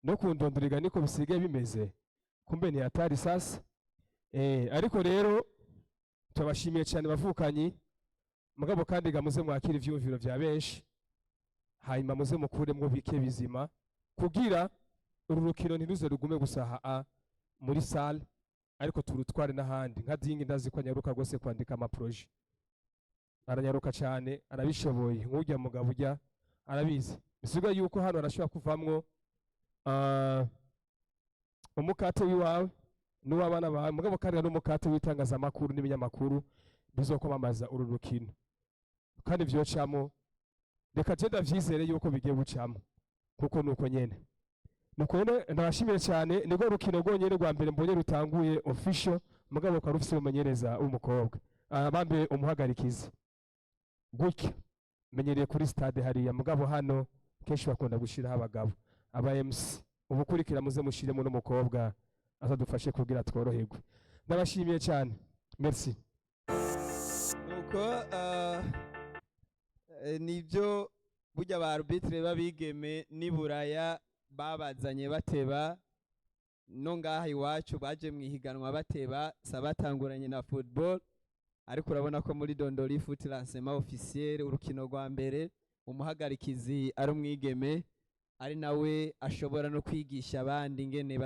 no kundondoriga niko bisigaye bimeze, kumbe ni hatari sasa. Ariko rero turabashimiye cyane bavukanyi, mugabo kandi gamuze mwakira ivyumviro vya benshi, hanyuma muze mukuremwo bike bizima kugira uru rukino ntiruze rugume gusaha a muri salle, ariko turutware n'ahandi. Nka Dingi ndazi ko anyaruka rwose kwandika amaprojets, aranyaruka cyane, arabishoboye. Nk'urya mugabo ujya arabizi, bisiga yuko hano arashobora kuvamwo umukate w'iwawe n'uw'abana bawe, mugabo kandi n'umukate w'itangazamakuru n'ibinyamakuru bizokwamamaza uru rukino. Kandi vyocamo, reka je ndavyizere yuko bigiye gucamo, kuko nuko nyene. Nuko rero ndabashimiye cyane. Nirwo rukino rwonyene rwa mbere mbonye rutanguye official, mugabo rukaba rufise umumenyereza w'umukobwa, bambe umuhagarikizi gutya menyereye kuri stade hariya, mugabo hano kenshi bakunda gushiraho abagabo. Aba MC ubukurikira muze mushiremo n'umukobwa azadufashe kugira tworoherwe. Ndabashimiye cyane, merci. Nuko nibyo burya ba arbitre b'abigeme n'i Buraya babazanye bateba, no ngaha iwacu baje mu ihiganwa bateba, sabatanguranye na football. Ariko urabona ko muri Dondori Foot lancement officiel, urukino rwa mbere, umuhagarikizi ari umwigeme, ari nawe ashobora no kwigisha abandi ingene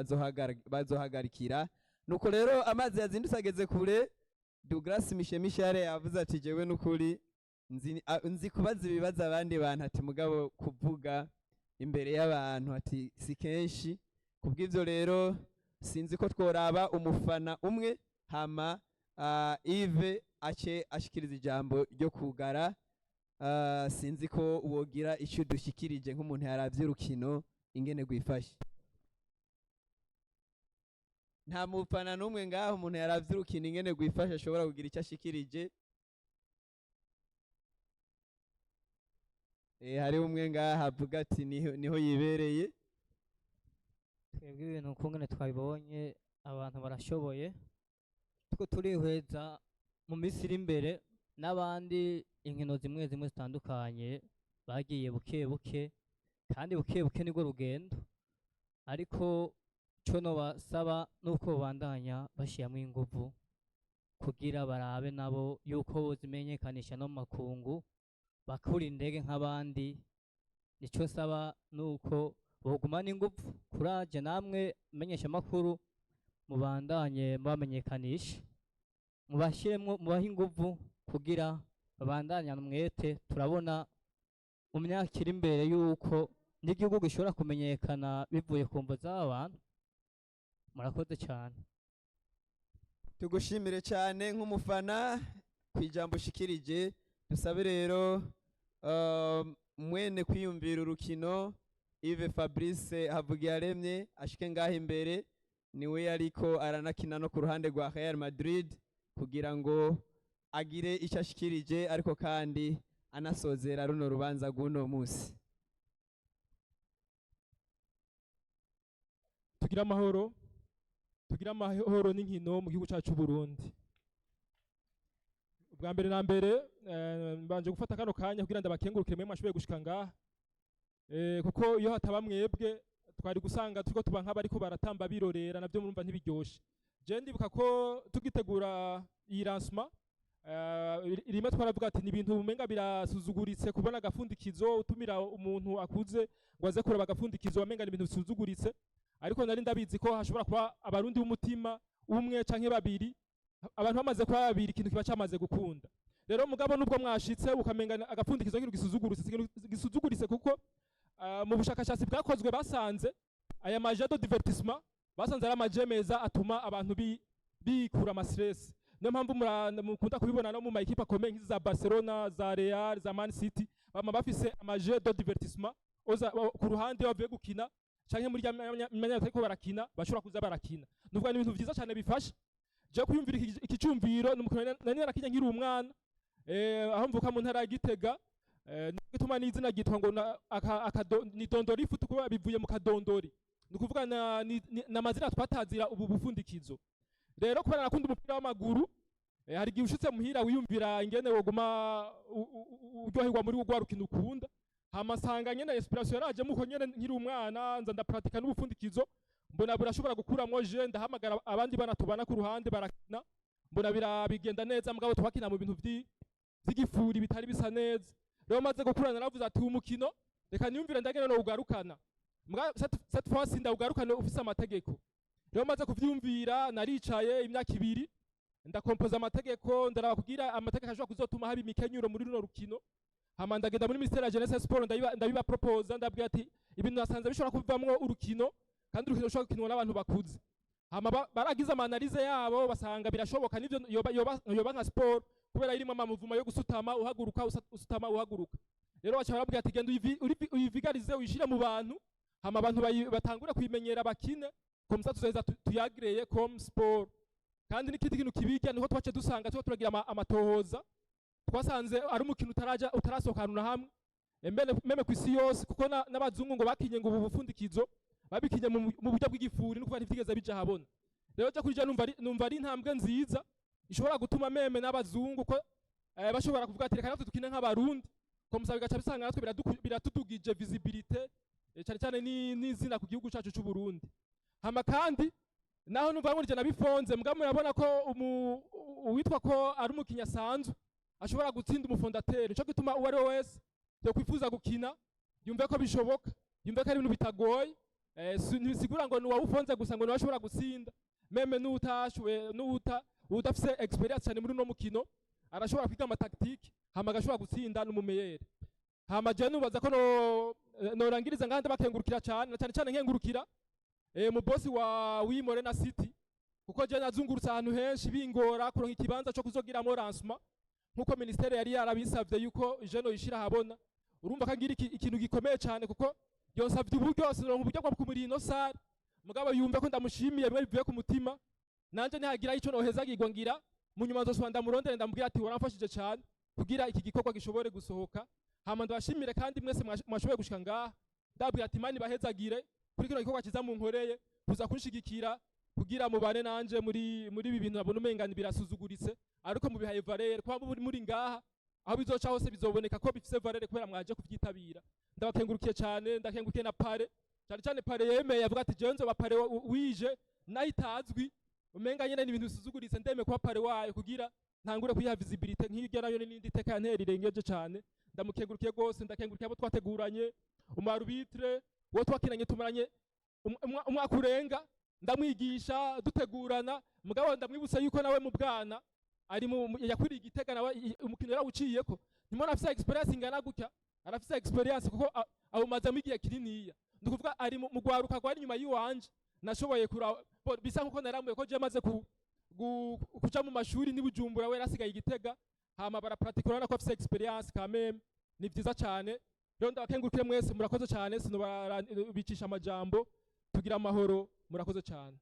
bazohagarikira. Nuko rero amazi yazindutse ageze kure. Douglas Mishemishare yavuze ati: "Jewe nukuri nzi kubaza ibibazo abandi bantu," ati, "mugabo kuvuga imbere y'abantu," ati, "si kenshi." Kubw'ivyo rero sinzi ko tworaba umufana umwe, hama Yves ace ashikiriza ijambo ryo kugara. Sinzi ko wogira icyo dushikirije nk'umuntu yaravye urukino ingene rwifashe. Nta mufana n'umwe ngaho, umuntu yaravye urukino ingene rwifashe, ashobora kugira icyo ashikirije? Hariho umwe ngaha avuga ati niho yibereye. Twebwe ibintu ukungene twabibonye, abantu barashoboye. Two turihweza mu minsi iri imbere n'abandi inkino zimwe zimwe zitandukanye bagiye buke buke, kandi buke buke nirwo rugendo. Ariko co nobasaba nuko bobandanya bashiramwo inguvu kugira barabe nabo yuko bozimenyekanisha no mu makungu, bakura indege nk'abandi. Nico nsaba, nuko bogumana inguvu. Kuraje namwe menyesha makuru, mubandanye mubamenyekanisha, mubashiremwo, mubahe inguvu kugira babandanye umwete. Turabona mu myaka iri imbere yuko n'igihugu gishobora kumenyekana bivuye ku mvo z'aba bantu. Murakoze cyane. Tugushimire cyane nk'umufana ku ijambo ushikirije. Dusabe rero mwene kwiyumvira urukino, Yves Fabrice Havugiyaremye, ashike ngaho imbere. Niwe ariko aranakina no ku ruhande rwa Real Madrid, kugira ngo agire icyo ashikirije, ariko kandi anasozera runo rubanza rw'uno munsi. Tugira amahoro, tugira amahoro n'inkino mu gihugu cyacu Burundi. Ubwa mbere na mbere mbanje gufata kano kanya kugira ndabakengurukire mwe mwashoboye gushika ngaha, kuko iyo hataba mwebwe twari gusanga turiko tuba nk'abariko baratamba birorera, navyo murumva ntibiryoshe. Je ndibuka ko tugitegura iyi lancement Rimwe twaravuga ati ni ibintu umenga birasuzuguritse kubona agafundikizo, utumira umuntu akuze ngo aze kuraba agafundikizo, wamenga ni ibintu bisuzuguritse. Ariko nari ndabizi ko hashobora kuba abarundi b'umutima umwe canke babiri. Abantu bamaze kuba babiri, ikintu kiba cyamaze gukunda. Rero mugabo nubwo mwashitse ukamenga agapfundikizo nk'ikintu gisuzuguritse, si ikintu gisuzuguritse, kuko mu bushakashatsi bwakozwe basanze aya ma jeux de divertissement, basanze ari ama jeux meza atuma abantu bikura ama stress. Niyo mpamvu mukunda kubibona no mu ma équipe akomeye nk'izi za Barcelona, za Real, za Man City, bama bafise ama jeux de divertissement ku ruhande. Iyo bavuye gukina canke muri rya myanya batariko barakina, bashobora kuza barakina. Nuvuga ni ibintu vyiza cane bifasha. Je kwiyumvira iki cyumviro, ni umukino nari narakinye nkiri umwana, aho mvuka mu ntara ya Gitega. Nico gituma n'izina ryitwa ngo ni dondori foot, kuba bivuye mu kadondori. Ni ukuvuga n'amazina twatazira ubu bufundikizo. Rero kubera nakunda umupira w'amaguru, hari igihe ushitse muhira wiyumvira ingene woguma uryoherwa muri rwa rukino ukunda. Hama nsanga nyene inspiration yaraje muko nyene nkiri umwana, nza ndapratika n'ubufundikizo, mbona burashobora gukuramwo je. Ndahamagara abandi bana tubana ku ruhande, barakina, mbona bigenda neza. Mugabo twakina mu bintu vy'igifuri bitari bisa neza. Rero maze gukurana naravuze ati uyu mukino reka niyumvire ndagene no ugarukana. Mbwa cette fois ndawugarukana ufise amategeko. Rero maze kuvyumvira, naricaye imyaka 2, ndakompoza amategeko, ndaraba kugira amategeko ashobora kuzotuma haba imikenyuro muri runo rukino. Hama ndagenda muri ministère ya jeunesse et sport, ndabiba proposa, ndabwira ati ibintu nasanze bishobora kuvamwo urukino, kandi urukino rushobora gukinwa n'abantu bakuze. Hama baragize ama analyse yabo, basanga birashoboka nivyo, yoba nka sport kubera irimo ama mouvement yo gusutama uhaguruka, usutama uhaguruka. Rero baca barabwira ati genda uyivigarize, uyishire mu bantu, hama abantu batangure kuyimenyera, bakine comme ça, tuzoheza tuyagreye comme sport. Kandi n'ikindi kintu kibirya niho twace dusanga tuba turagira amatohoza, twasanze ari umukino utaraja, utarasohoka ahantu na hamwe, mbere même ku isi yose, kuko n'abazungu ngo bakinye ngo ubu bufundikizo babikinye mu buryo bw'igifuri, nukuvuga ntivyigeze bija ahabona. Rero cyo kurya numva ari intambwe nziza ishobora gutuma même n'abazungu ko bashobora kuvuga ati reka natwe dukine nk'abarundi, comme ça bigaca bisanga natwe biratudugije visibilité, cyane cyane n'izina ku gihugu cacu c'u Burundi. Hama kandi naho numva ngo nabifonze, mbwa murabona ko uwitwa ko ari umukinyi asanzwe ashobora gutsinda umu fondateur. Nico gituma uwo ari we wese yokwifuza gukina yumve ko bishoboka, yumve ko ari ibintu bitagoye. Ntibisigura ngo ni uwawufonze gusa ngo niwe ashobora gutsinda. Même n'utashoboye, n'uta udafise expérience cyane muri uno mukino, arashobora kwiga ama tactique, hama agashobora gutsinda n'umumeyere. Hama je nubaza ko no norangiriza ngaha, ndabakengurukira cyane, na cyane cyane nkengurukira mu boss wa Wimorena City, kuko je nazungurutse ahantu henshi bingora kuronka ikibanza cyo kuzogiramo lancement nkuko ministère yari yarabisavye yuko jeno yishira habona. Urumva ko ngira ikintu gikomeye cyane, kuko yonsavye uburyo, sinoronka uburyo bwo kumuri ino salle. Mugabo yumve ko ndamushimiye bimwe bivuye ku mutima. Nanje ntihagira ico nohezagirwa ngira mu nyuma nzosubira ndamurondere, ndamubwira ati waramfashije cyane kugira iki gikorwa gishobore gusohoka. Hama ndabashimire kandi mwese mwashoboye gushika ngaha, ndabwira ati Imana ibahezagire kuri kino gikorwa kiza munkoreye, kuza kunshigikira kugira mubane nanje muri ibi bintu nabona umenga birasuzuguritse, ariko mubihaye valeur. Kuba muri ngaha, aho bizoca hose bizoboneka ko bifise valeur kubera mwaje kuvyitabira. Ndabakengurukiye cyane, ndakengurukiye na parrain, cyane cyane parrain yemeye avuga ati jewe nzoba parrain wije nayo itazwi, umenga nyene ni ibintu bisuzuguritse, ndeme kuba parrain wayo kugira ntangure kuyiha visibilité nk'iryo nayo n'indi teka yantera irengeje cyane. Ndamukengurukiye rwose, ndakengurukiye abo twateguranye, umu arbitre uwo twakinanye tumaranye umwaka urenga ndamwigisha, dutegurana. Mugabo ndamwibutsa yuko nawe mu bwana ari yakwiriye igitega, nawe umukino yarawuciyeko. Nimona afise expérience ingana gutya, arafise expérience kuko awumazamo igihe kininiya. Ni ukuvuga ari mu rwaruka rwari inyuma y'iwanje, nashoboye kura bisa nkuko naramuye ko je maze kuja mu mashuri ni Bujumbura, we yarasigaye igitega. Hama barapratika, urabona ko afise expérience quand même, ni vyiza cyane. Rero ndabakengurukire mwese, murakoze cyane, sinobicisha amajambo. Tugira amahoro, murakoze cyane.